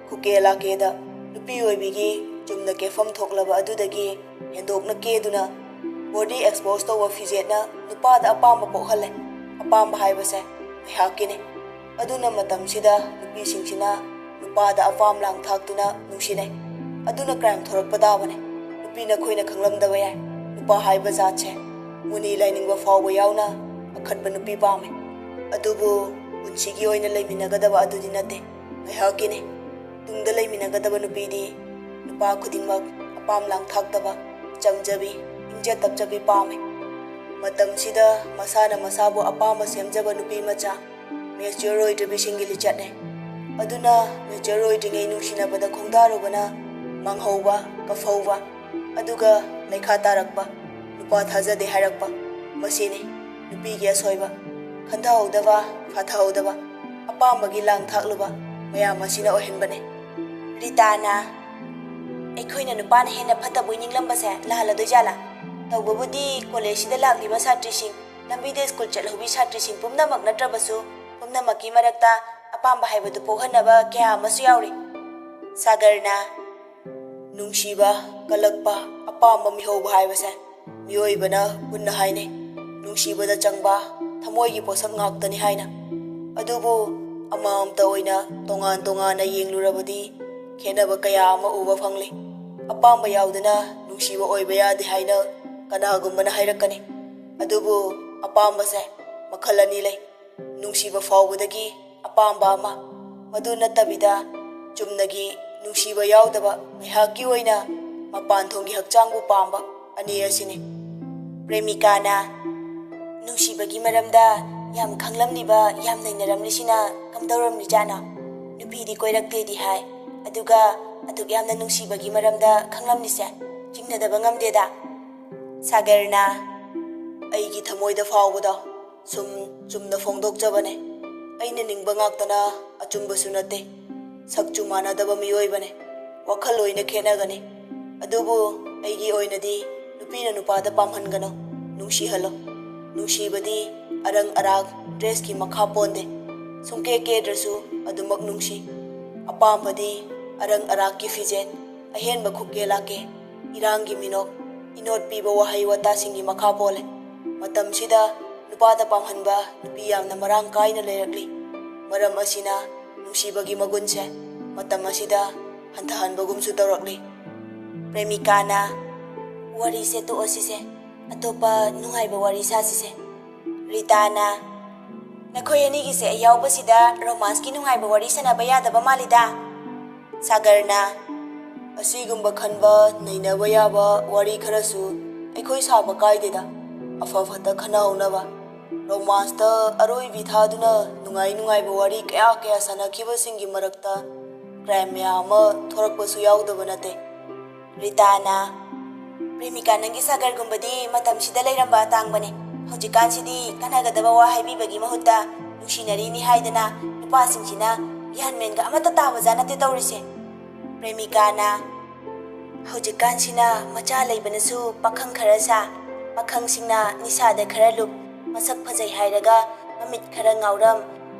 ꯈꯨꯀꯦ ꯂꯥꯀꯦꯗ ꯅꯨꯄꯤ ꯑꯣꯏꯕꯤꯒꯤ ꯆꯨꯝꯅ ꯀꯦꯐꯝ ꯊꯣꯛꯂꯕ ꯑꯗꯨꯗꯒꯤ ꯍꯦꯟꯗꯣꯛꯅ ꯀꯦꯗꯨꯅ ꯕꯣꯗꯤ ꯑꯦꯛꯁꯄꯣꯖ ꯇꯧꯕ ꯐꯤꯖꯦꯠꯅ ꯅꯨꯄꯥꯗ ꯑꯄꯥꯝꯕ ꯄꯣꯛꯍꯜꯂꯦ꯫ ꯑꯄꯥꯝꯕ ꯍꯥꯏꯕꯁꯦ ꯉꯥꯏꯍꯥꯛꯀꯤꯅꯤ꯫ ꯑꯗꯨꯅ ꯃꯇꯝꯁꯤꯗ ꯅꯨꯄꯤꯁꯤꯡꯁꯤꯅ ꯅꯨꯄꯥꯗ ꯑꯄꯥꯝ ꯂꯥꯡ ꯊꯥꯛꯇꯨꯅ ꯅꯨꯡꯁꯤꯅꯩ꯫ ꯑꯗꯨꯅ ꯀ꯭ꯔꯥꯏꯝ ꯊꯣꯔꯛꯄ ꯇꯥꯕꯅꯦ꯫ ꯅꯨꯄꯤꯅ ꯑꯩꯈꯣꯏꯅ ꯈꯪꯂꯝꯗꯕ ꯌꯥꯏ, ꯅꯨꯄꯥ ꯍꯥꯏꯕ ꯖꯥꯠꯁꯦ ꯃꯨꯅꯤ ꯂꯥꯏꯅꯤꯡꯕ ꯐꯥꯎꯕ ꯌꯥꯎꯅ ꯑꯈꯠꯄ ꯅꯨꯄꯤ ꯄꯥꯝꯃꯦ꯫ ꯑꯗꯨꯕꯨ ꯄꯨꯟꯁꯤꯒꯤ ꯑꯣꯏꯅ ꯂꯩꯃꯤꯟꯅꯒꯗꯕ ꯑꯗꯨꯗꯤ ꯅꯠꯇꯦ, ꯉꯥꯏꯍꯥꯛꯀꯤꯅꯤ꯫ ꯇꯨꯡꯗ ꯂꯩꯃꯤꯟꯅꯒꯗꯕ ꯅꯨꯄꯤꯗꯤ ꯅꯨꯄꯥ ꯈꯨꯗꯤꯡꯃꯛ ꯑꯄꯥꯝ ꯂꯥꯡ ꯊꯥꯛꯇꯕ, ꯆꯝꯖꯕꯤ, ꯏꯪꯖ ꯇꯞꯆꯕꯤ ꯄꯥꯝꯃꯤ꯫ ꯃꯇꯝꯁꯤꯗ ꯃꯁꯥꯅ ꯃꯁꯥꯕꯨ ꯑꯄꯥꯝꯕ ꯁꯦꯝꯖꯕ ꯅꯨꯄꯤ ꯃꯆꯥ, ꯃꯦꯆ꯭ꯌꯣꯔ ꯑꯣꯏꯗ꯭ꯔꯤꯕꯤꯁꯤꯡꯒꯤ ꯂꯤꯆꯠꯅꯦ꯫ ꯑꯗꯨꯅ ꯃꯦꯆ꯭ꯌꯣꯔ ꯑꯣꯏꯗ꯭ꯔꯤꯉꯩ ꯅꯨꯡꯁꯤꯅꯕꯗ ꯈꯣꯡꯗꯥꯔꯨꯕꯅ ꯃꯥꯡꯍꯧꯕ, ꯀꯐꯧꯕ, ꯑꯗꯨꯒ ꯂꯩꯈꯥ ꯇꯥꯔꯛꯄ, ꯅꯨꯄꯥ ꯊꯥꯖꯗꯦ ꯍꯥꯏꯔꯛꯄ, ꯃꯁꯤꯅꯤ ꯅꯨꯄꯤꯒꯤ ꯑꯁꯣꯏꯕ꯫ ꯈꯟꯊꯍꯧꯗꯕ, ꯐꯥꯊꯍꯧꯗꯕ, ꯑꯄꯥꯝꯕꯒꯤ ꯂꯥꯡ ꯊꯥꯛꯂꯨꯕ ꯃꯌꯥꯝ ꯑꯁꯤꯅ ꯑꯣꯏꯍꯟꯕꯅꯦ꯫ ꯔꯤꯇꯥꯅ, ꯑꯩꯈꯣꯏꯅ ꯅꯨꯄꯥꯅ ꯍꯦꯟꯅ ꯐꯠꯇꯕꯣꯏ ꯅꯤꯡꯂꯝꯕꯁꯦ ꯂꯥꯜꯂꯗꯣꯏꯖꯥꯠꯂꯥ? ꯇꯧꯕꯕꯨꯗꯤ ꯀꯣꯂꯦꯖꯁꯤꯗ ꯂꯥꯛꯂꯤꯕ ꯁꯥꯇ꯭ꯔꯤꯁꯤꯡ, ꯂꯝꯕꯤꯗ ꯁ꯭ꯀꯨꯜ ꯆꯠꯍꯧꯕꯤ ꯁꯥꯇ꯭ꯔꯤꯁꯤꯡ ꯄꯨꯝꯅꯃꯛ ꯅꯠꯇ꯭ꯔꯕꯁꯨ, ꯄꯨꯝꯅꯃꯛꯀꯤ ꯃꯔꯛꯇ ꯑꯄꯥꯝꯕ ꯍꯥꯏꯕꯗꯨ ꯄꯣꯛꯍꯟꯅꯕ ꯀꯌꯥ ꯑꯃꯁꯨ ꯌꯥꯎꯔꯤ꯫ ꯁꯥꯒꯔꯅ, ꯅꯨꯡꯁꯤꯕ, ꯀꯜꯂꯛꯄ, ꯑꯄꯥꯝꯕ ꯃꯤꯍꯧꯕ ꯍꯥꯏꯕꯁꯦ ꯃꯤꯑꯣꯏꯕꯅ ꯄꯨꯟꯅ ꯍꯥꯏꯅꯩ, ꯅꯨꯡꯁꯤꯕꯗ ꯆꯪꯕ ꯊꯃꯣꯏꯒꯤ ꯄꯣꯠꯁꯛ ꯉꯥꯛꯇꯅꯤ ꯍꯥꯏꯅ꯫ ꯑꯗꯨꯕꯨ ꯑꯃꯃꯝꯇ ꯑꯣꯏꯅ ꯇꯣꯉꯥꯟ ꯇꯣꯉꯥꯟꯅ ꯌꯦꯡꯂꯨꯔꯕꯗꯤ ꯈꯦꯠꯅꯕ ꯀꯌꯥ ꯑꯃ ꯎꯕ ꯐꯪꯂꯤ꯫ ꯑꯄꯥꯝꯕ ꯌꯥꯎꯗꯅ ꯅꯨꯡꯁꯤꯕ ꯑꯣꯏꯕ ꯌꯥꯗꯦ ꯍꯥꯏꯅ ꯀꯅꯥꯒꯨꯝꯕꯅ ꯍꯥꯏꯔꯛꯀꯅꯤ꯫ ꯑꯗꯨꯕꯨ ꯑꯄꯥꯝꯕꯁꯦ ꯃꯈꯜ ꯑꯅꯤ ꯂꯩ꯫ ꯅꯨꯡꯁꯤꯕ ꯐꯥꯎꯕꯗꯒꯤ ꯑꯄꯥꯝꯕ ꯑꯃ, ꯃꯗꯨ ꯅꯠꯇꯕꯤꯗ ꯆꯨꯝꯅꯒꯤ ꯅꯨꯡꯁꯤꯕ ꯌꯥꯎꯗꯕ ꯉꯥꯏꯍꯥꯛꯀꯤ ꯑꯣꯏꯅ ꯃꯄꯥꯟ ꯊꯣꯡꯒꯤ ꯍꯛꯆꯥꯡꯕꯨ ꯄꯥꯝꯕ ꯑꯅꯤ ꯑꯁꯤꯅꯤ꯫ ꯄ꯭ꯔꯦꯃꯤꯀꯥꯅ, ꯅꯨꯡꯁꯤꯕꯒꯤ ꯃꯔꯝꯗ ꯌꯥꯝ ꯈꯪꯂꯝꯂꯤꯕ, ꯌꯥꯝ ꯅꯩꯅꯔꯝꯂꯤꯁꯤꯅ ꯀꯝꯗꯧꯔꯝꯂꯤꯖꯥꯠꯅꯣ? ꯅꯨꯄꯤꯗꯤ ꯀꯣꯏꯔꯛꯇꯦꯗꯤ ꯍꯥꯏ, ꯑꯗꯨꯒ ꯑꯗꯨꯛ ꯌꯥꯝꯅ ꯅꯨꯡꯁꯤꯕꯒꯤ ꯃꯔꯝꯗ ꯈꯪꯂꯝꯂꯤꯁꯦ ꯆꯤꯡꯅꯗꯕ ꯉꯝꯗꯦꯗ꯫ ꯁꯥꯒꯔꯅ, ꯑꯩꯒꯤ ꯊꯃꯣꯏꯗ ꯐꯥꯎꯕꯗꯣ ꯁꯨꯝ ꯆꯨꯝꯅ ꯐꯣꯡꯗꯣꯛꯆꯕꯅꯦ꯫ ꯑꯩꯅ ꯅꯤꯡꯕ ꯉꯥꯛꯇꯅ ꯑꯆꯨꯝꯕꯁꯨ ꯅꯠꯇꯦ꯫ ꯁꯛꯁꯨ ꯃꯥꯟꯅꯗꯕ ꯃꯤꯑꯣꯏꯕꯅꯦ꯫ ꯋꯥꯈꯜ ꯂꯣꯏꯅ ꯈꯦꯠꯅꯒꯅꯤ꯫ ꯑꯗꯨꯕꯨ ꯑꯩꯒꯤ ꯑꯣꯏꯅꯗꯤ ꯅꯨꯄꯤꯅ ꯅꯨꯄꯥꯗ ꯄꯥꯝꯍꯟꯒꯅꯨ, ꯅꯨꯡꯁꯤꯍꯜꯂꯣ꯫ ꯅꯨꯡꯁꯤꯕꯗꯤ ꯑꯔꯪ ꯑꯔꯥꯛ, ꯗ꯭ꯔꯦꯁꯀꯤ ꯃꯈꯥ ꯄꯣꯟꯗꯦ꯫ ꯁꯨꯡꯀꯦ ꯀꯦꯗ꯭ꯔꯁꯨ ꯑꯗꯨꯃꯛ ꯅꯨꯡꯁꯤ꯫ ꯑꯄꯥꯝꯕꯗꯤ ꯑꯔꯪ ꯑꯔꯥꯛꯀꯤ ꯐꯤꯖꯦꯠ, ꯑꯍꯦꯟꯕ ꯈꯨꯛꯀꯦ ꯂꯥꯛꯀꯦ, ꯏꯔꯥꯡꯒꯤ ꯃꯤꯅꯣꯛ, ꯏꯅꯣꯠ ꯄꯤꯕ ꯋꯥꯍꯩ ꯋꯥꯇꯥꯁꯤꯡꯒꯤ ꯃꯈꯥ ꯄꯣꯜꯂꯦ꯫ ꯃꯇꯝꯁꯤꯗ ꯅꯨꯄꯥꯗ ꯄꯥꯝꯍꯟꯕ ꯅꯨꯄꯤ ꯌꯥꯝꯅ ꯃꯔꯥꯡ ꯀꯥꯏꯅ ꯂꯩꯔꯛꯂꯤ꯫ ꯃꯔꯝ ꯑꯁꯤꯅ ꯅꯨꯡꯁꯤꯕꯒꯤ ꯃꯒꯨꯟꯁꯦ ꯃꯇꯝ ꯑꯁꯤꯗ ꯍꯟꯊꯍꯟꯕꯒꯨꯝꯁꯨ ꯇꯧꯔꯛꯂꯤ꯫ ꯄ꯭ꯔꯦꯃꯤꯀꯥꯅ, ꯋꯥꯔꯤꯁꯦ ꯇꯣꯛꯑꯁꯤꯁꯦ, ꯑꯇꯣꯞꯄ ꯅꯨꯡꯉꯥꯏꯕ ꯋꯥꯔꯤ ꯁꯥꯁꯤꯁꯦ꯫ ꯔꯤꯇꯥꯅ, ꯅꯈꯣꯏ ꯑꯅꯤꯒꯤꯁꯦ ꯑꯩ ꯌꯥꯎꯕꯁꯤꯗ ꯔꯣꯃꯥꯟꯁꯀꯤ ꯅꯨꯡꯉꯥꯏꯕ ꯋꯥꯔꯤ ꯁꯥꯟꯅꯕ ꯌꯥꯗꯕ ꯃꯥꯜꯂꯤꯗ꯫ ꯁꯥꯒꯔꯅ, ꯑꯁꯤꯒꯨꯝꯕ ꯈꯟꯕ ꯅꯩꯅꯕ ꯌꯥꯕ ꯋꯥꯔꯤ ꯈꯔꯁꯨ ꯑꯩꯈꯣꯏ ꯁꯥꯕ ꯀꯥꯏꯗꯦꯗ, ꯑꯐ ꯐꯠꯇ ꯈꯟꯅꯍꯧꯅꯕ꯫ ꯔꯣꯃꯥꯟꯁꯇ ꯑꯔꯣꯏꯕꯤ ꯊꯥꯗꯨꯅ ꯅꯨꯡꯉꯥꯏ ꯅꯨꯡꯉꯥꯏꯕ ꯋꯥꯔꯤ ꯀꯌꯥ ꯀꯌꯥ ꯁꯥꯟꯅꯈꯤꯕꯁꯤꯡꯒꯤ ꯃꯔꯛꯇ ꯀ꯭ꯔꯥꯏꯝ ꯃꯌꯥꯝ ꯑꯃ ꯊꯣꯔꯛꯄꯁꯨ ꯌꯥꯎꯗꯕ ꯅꯠꯇꯦ꯫ ꯔꯤꯇꯥꯅ, ꯄ꯭ꯔꯦꯃꯤꯀꯥ, ꯅꯪꯒꯤ ꯁꯥꯒꯔꯒꯨꯝꯕꯗꯤ ꯃꯇꯝꯁꯤꯗ ꯂꯩꯔꯝꯕ ꯑꯇꯥꯡꯕꯅꯦ꯫ ꯍꯧꯖꯤꯛꯀꯥꯟꯁꯤꯗꯤ ꯀꯥꯟꯅꯒꯗꯕ ꯋꯥ ꯍꯥꯏꯕꯤꯕꯒꯤ ꯃꯍꯨꯠꯇ ꯅꯨꯡꯁꯤꯅꯔꯤꯅꯤ ꯍꯥꯏꯗꯅ ꯅꯨꯄꯥꯁꯤꯡꯁꯤꯅ ꯒ꯭ꯌꯥꯟ ꯃꯦꯟꯒ ꯑꯃꯠꯇ ꯇꯥꯕ ꯖꯥꯠ ꯅꯠꯇꯦ ꯇꯧꯔꯤꯁꯦ꯫ ꯄ꯭ꯔꯦꯃꯤꯀꯥꯅ, ꯍꯧꯖꯤꯛꯀꯥꯟꯁꯤꯅ ꯃꯆꯥ ꯂꯩꯕꯅꯁꯨ ꯄꯥꯈꯪ ꯈꯔ ꯁꯥ, ꯄꯥꯈꯪꯁꯤꯡꯅ ꯅꯤꯁꯥꯗ ꯈꯔ ꯂꯨꯞ, ꯃꯁꯛ ꯐꯖꯩ ꯍꯥꯏꯔꯒ ꯃꯃꯤꯠ ꯈꯔ ꯉꯥꯎꯔꯝ,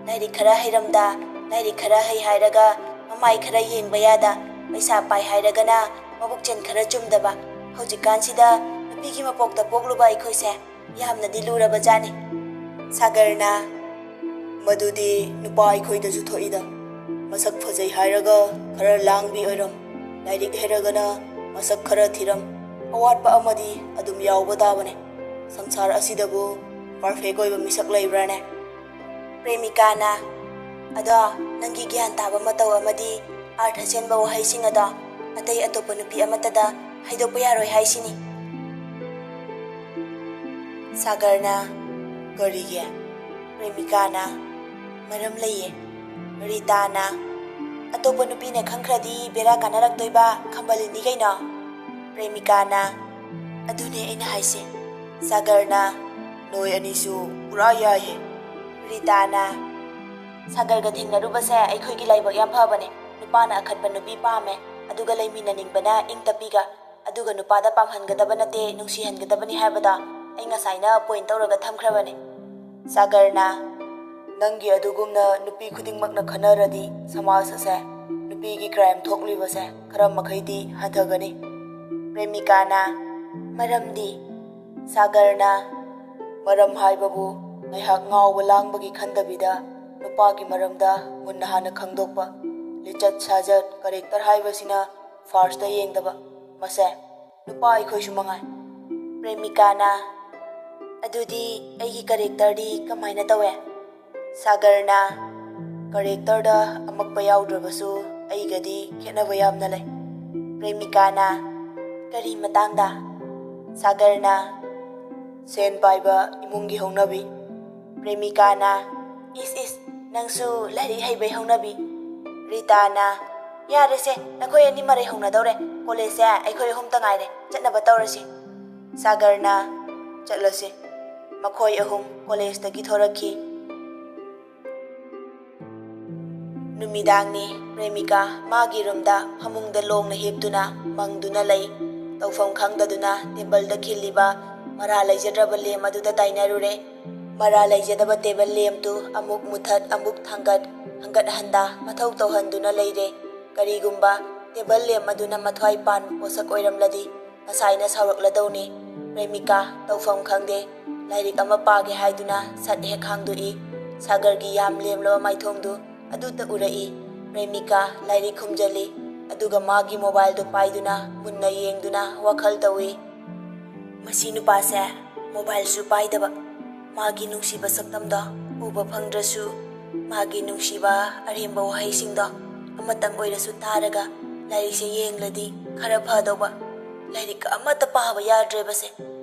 ꯂꯥꯏꯔꯤꯛ ꯈꯔ ꯍꯩꯔꯝꯗ, ꯂꯥꯏꯔꯤꯛ ꯈꯔ ꯍꯩ ꯍꯥꯏꯔꯒ ꯃꯃꯥꯏ ꯈꯔ ꯌꯦꯡꯕ ꯌꯥꯗ, ꯄꯩꯁꯥ ꯄꯥꯏ ꯍꯥꯏꯔꯒꯅ ꯃꯕꯨꯛꯆꯦꯜ ꯈꯔ ꯆꯨꯝꯗꯕ꯫ ꯍꯧꯖꯤꯛꯀꯥꯟꯁꯤꯗ ꯅꯨꯄꯤꯒꯤ ꯃꯄꯣꯛꯇ ꯄꯣꯛꯂꯨꯕ ꯑꯩꯈꯣꯏꯁꯦ ꯌꯥꯝꯅꯗꯤ ꯂꯨꯔꯕ ꯖꯥꯠꯅꯤ꯫ ꯁꯥꯒꯔꯅ, "ꯃꯗꯨꯗꯤ ꯅꯨꯄꯥ ꯑꯩꯈꯣꯏꯗꯁꯨ ꯊꯣꯛꯏꯗ꯫ ꯃꯁꯛ ꯐꯖꯩ ꯍꯥꯏꯔꯒ ꯈꯔ ꯂꯥꯡꯕꯤ ꯑꯣꯏꯔꯝ, ꯂꯥꯏꯔꯤꯛ ꯍꯩꯔꯒꯅ ꯃꯁꯛ ꯈꯔ ꯊꯤꯔꯝ, ꯑꯋꯥꯠꯄ ꯑꯃꯗꯤ ꯑꯗꯨꯝ ꯌꯥꯎꯕ ꯇꯥꯕꯅꯦ꯫ ꯁꯪꯁꯥꯔ ꯑꯁꯤꯗꯕꯨ ꯄꯔꯐꯦꯛ ꯑꯣꯏꯕ ꯃꯤꯁꯛ ꯂꯩꯕ꯭ꯔꯥꯅꯦ?" ꯄ꯭ꯔꯦꯃꯤꯀꯥꯅ, "ꯑꯗꯣ ꯅꯪꯒꯤ ꯒ꯭ꯌꯥꯟ ꯇꯥꯕ ꯃꯇꯧ ꯑꯃꯗꯤ ꯑꯥꯔꯊ ꯆꯦꯟꯕ ꯋꯥꯍꯩꯁꯤꯡ ꯑꯗꯣ ꯑꯇꯩ ꯑꯇꯣꯞꯄ ꯅꯨꯄꯤ ꯑꯃꯠꯇꯗ ꯍꯥꯏꯗꯣꯛꯄ ꯌꯥꯔꯣꯏ ꯍꯥꯏꯁꯤꯅꯤ?" ꯁꯥꯒꯔꯅ, "ꯀꯔꯤꯒꯤ?" ꯄ꯭ꯔꯦꯃꯤꯀꯥꯅ, "ꯃꯔꯝ ꯂꯩꯌꯦ꯫" ꯔꯤꯇꯥꯅ, "ꯑꯇꯣꯞꯄ ꯅꯨꯄꯤꯅ ꯈꯪꯈ꯭ꯔꯗꯤ ꯕꯦꯔꯥ ꯀꯥꯟꯅꯔꯛꯇꯣꯏꯕ ꯈꯝꯕꯂꯤꯅꯤ ꯀꯩꯅꯣ?" ꯄ꯭ꯔꯦꯃꯤꯀꯥꯅ, "ꯑꯗꯨꯅꯦ ꯑꯩꯅ ꯍꯥꯏꯁꯦ꯫" ꯁꯥꯒꯔꯅ, "ꯅꯣꯏ ꯑꯅꯤꯁꯨ ꯄꯨꯔꯥ ꯌꯥꯏꯍꯦ꯫" ꯔꯤꯇꯥꯅ, "ꯁꯥꯒꯔꯒ ꯊꯦꯡꯅꯔꯨꯕꯁꯦ ꯑꯩꯈꯣꯏꯒꯤ ꯂꯥꯏꯕꯛ ꯌꯥꯝ ꯐꯕꯅꯦ꯫ ꯅꯨꯄꯥꯅ ꯑꯈꯠꯄ ꯅꯨꯄꯤ ꯄꯥꯝꯃꯦ, ꯑꯗꯨꯒ ꯂꯩꯃꯤꯟꯅꯅꯤꯡꯕꯅ ꯏꯪ ꯇꯞꯄꯤꯒ, ꯑꯗꯨꯒ ꯅꯨꯄꯥꯗ ꯄꯥꯝꯍꯟꯒꯗꯕ ꯅꯠꯇꯦ, ꯅꯨꯡꯁꯤꯍꯟꯒꯗꯕꯅꯤ ꯍꯥꯏꯕꯗꯣ ꯑꯩ ꯉꯁꯥꯏꯅ ꯄꯣꯏꯟ ꯇꯧꯔꯒ ꯊꯝꯈ꯭ꯔꯕꯅꯦ꯫" ꯁꯥꯒꯔꯅ, "ꯅꯪꯒꯤ ꯑꯗꯨꯒꯨꯝꯅ ꯅꯨꯄꯤ ꯈꯨꯗꯤꯡꯃꯛꯅ ꯈꯟꯅꯔꯗꯤ ꯁꯃꯥꯖ ꯑꯁꯦ ꯅꯨꯄꯤꯒꯤ ꯀ꯭ꯔꯥꯏꯝ ꯊꯣꯛꯂꯤꯕꯁꯦ ꯈꯔ ꯃꯈꯩꯗꯤ ꯍꯟꯊꯒꯅꯤ꯫" ꯄ꯭ꯔꯦꯃꯤꯀꯥꯅ, "ꯃꯔꯝꯗꯤ?" ꯁꯥꯒꯔꯅ, "ꯃꯔꯝ ꯍꯥꯏꯕꯕꯨ ꯉꯥꯏꯍꯥꯛ ꯉꯥꯎꯕ ꯂꯥꯡꯕꯒꯤ ꯈꯟꯗꯕꯤꯗ ꯅꯨꯄꯥꯒꯤ ꯃꯔꯝꯗ ꯃꯨꯟꯅ ꯍꯥꯟꯅ ꯈꯪꯗꯣꯛꯄ, ꯂꯤꯆꯠ ꯁꯥꯖꯠ, ꯀꯔꯦꯛꯇꯔ ꯍꯥꯏꯕꯁꯤꯅ ꯐꯥꯔꯁꯇ ꯌꯦꯡꯗꯕ, ꯃꯁꯦ ꯅꯨꯄꯥ ꯑꯩꯈꯣꯏꯁꯨ ꯃꯉꯥꯏ꯫" ꯄ꯭ꯔꯦꯃꯤꯀꯥꯅ, "ꯑꯗꯨꯗꯤ ꯑꯩꯒꯤ ꯀꯔꯦꯛꯇꯔꯗꯤ ꯀꯃꯥꯏꯅ ꯇꯧꯋꯦ?" ꯁꯥꯒꯔꯅ, "ꯀꯔꯦꯛꯇꯔꯗ ꯑꯃꯛꯄ ꯌꯥꯎꯗ꯭ꯔꯕꯁꯨ ꯑꯩꯒꯗꯤ ꯈꯦꯠꯅꯕ ꯌꯥꯝꯅ ꯂꯩ꯫" ꯄ꯭ꯔꯦꯃꯤꯀꯥꯅ, "ꯀꯔꯤ ꯃꯇꯥꯡꯗ?" ꯁꯥꯒꯔꯅ, "ꯁꯦꯟ ꯄꯥꯏꯕ ꯏꯃꯨꯡꯒꯤ ꯍꯧꯅꯕꯤ꯫" ꯄ꯭ꯔꯦꯃꯤꯀꯥꯅ, "ꯏꯁ ꯏꯁ, ꯅꯪꯁꯨ ꯂꯥꯏꯔꯤꯛ ꯍꯩꯕꯩ ꯍꯧꯅꯕꯤ꯫" ꯔꯤꯇꯥꯅ, "ꯌꯥꯔꯦꯁꯦ, ꯅꯈꯣꯏ ꯑꯅꯤ ꯃꯔꯩ ꯍꯧꯅꯗꯧꯔꯦ꯫ ꯀꯣꯂꯦꯖꯁꯦ ꯑꯩꯈꯣꯏ ꯑꯍꯨꯝꯇ ꯉꯥꯏꯔꯦ, ꯆꯠꯅꯕ ꯇꯧꯔꯁꯤ꯫" ꯁꯥꯒꯔꯅ, "ꯆꯠꯂꯁꯤ, ꯃꯈꯣꯏ ꯑꯍꯨꯝ ꯀꯣꯂꯦꯖꯇꯒꯤ ꯊꯣꯔꯛꯈꯤ꯫" ꯅꯨꯃꯤꯗꯥꯡꯅꯤ꯫ ꯄ꯭ꯔꯦꯃꯤꯀꯥ ꯃꯥꯒꯤ ꯔꯨꯝꯗ ꯐꯃꯨꯡꯗ ꯂꯣꯡꯅ ꯍꯤꯞꯇꯨꯅ ꯃꯪꯗꯨꯅ ꯂꯩ꯫ ꯇꯧꯐꯝ ꯈꯪꯗꯗꯨꯅ ꯇꯦꯕꯜꯗ ꯈꯤꯜꯂꯤꯕ ꯃꯔꯥ ꯂꯩꯖꯗ꯭ꯔꯕ ꯂꯦꯝ ꯑꯗꯨꯗ ꯇꯥꯏꯅꯔꯨꯔꯦ꯫ ꯃꯔꯥ ꯂꯩꯖꯗꯕ ꯇꯦꯕꯜ ꯂꯦꯝꯇꯨ ꯑꯃꯨꯛ ꯃꯨꯊꯠ, ꯑꯃꯨꯛ ꯊꯥꯡꯒꯠ, ꯍꯟꯒꯠ ꯍꯟꯗꯥ ꯃꯊꯧ ꯇꯧꯍꯟꯗꯨꯅ ꯂꯩꯔꯦ꯫ ꯀꯔꯤꯒꯨꯝꯕ ꯇꯦꯕꯜ ꯂꯦꯝ ꯑꯗꯨꯅ ꯃꯊ꯭ꯋꯥꯏ ꯄꯥꯟꯕ ꯄꯣꯠꯁꯛ ꯑꯣꯏꯔꯝꯂꯗꯤ ꯉꯁꯥꯏꯅ ꯁꯥꯎꯔꯛꯂꯗꯧꯅꯤ꯫ ꯄ꯭ꯔꯦꯃꯤꯀꯥ, ꯇꯧꯐꯝ ꯈꯪꯗꯦ꯫ ꯂꯥꯏꯔꯤꯛ ꯑꯃ ꯄꯥꯒꯦ ꯍꯥꯏꯗꯨꯅ ꯁꯠ ꯍꯦꯛ ꯍꯥꯡꯗꯣꯛꯏ꯫ ꯁꯥꯒꯔꯒꯤ ꯌꯥꯝ ꯂꯦꯝꯂꯕ ꯃꯥꯏꯊꯣꯡꯗꯨ ꯑꯗꯨꯇ ꯎꯔꯛꯏ꯫ ꯄ꯭ꯔꯦꯃꯤꯀꯥ ꯂꯥꯏꯔꯤꯛ ꯈꯨꯝꯖꯤꯜꯂꯤ, ꯑꯗꯨꯒ ꯃꯥꯒꯤ ꯃꯣꯕꯥꯏꯜꯗꯨ ꯄꯥꯏꯗꯨꯅ ꯃꯨꯟꯅ ꯌꯦꯡꯗꯨꯅ ꯋꯥꯈꯜ ꯇꯧꯏ꯫ ꯃꯁꯤ ꯅꯨꯄꯥꯁꯦ ꯃꯣꯕꯥꯏꯜꯁꯨ ꯄꯥꯏꯗꯕ, ꯃꯥꯒꯤ ꯅꯨꯡꯁꯤꯕ ꯁꯛꯇꯝꯗꯣ ꯎꯕ ꯐꯪꯗ꯭ꯔꯁꯨ, ꯃꯥꯒꯤ ꯅꯨꯡꯁꯤꯕ ꯑꯔꯦꯝꯕ ꯋꯥꯍꯩꯁꯤꯡꯗꯣ ꯑꯃꯇꯪ ꯑꯣꯏꯔꯁꯨ ꯇꯥꯔꯒ ꯂꯥꯏꯔꯤꯛꯁꯦ ꯌꯦꯡꯂꯗꯤ ꯈꯔ ꯐꯗꯧꯕ꯫ ꯂꯥꯏꯔꯤꯛ ꯑꯃꯠꯇ ꯄꯥꯕ ꯌꯥꯗ꯭ꯔꯦꯕꯁꯦ꯫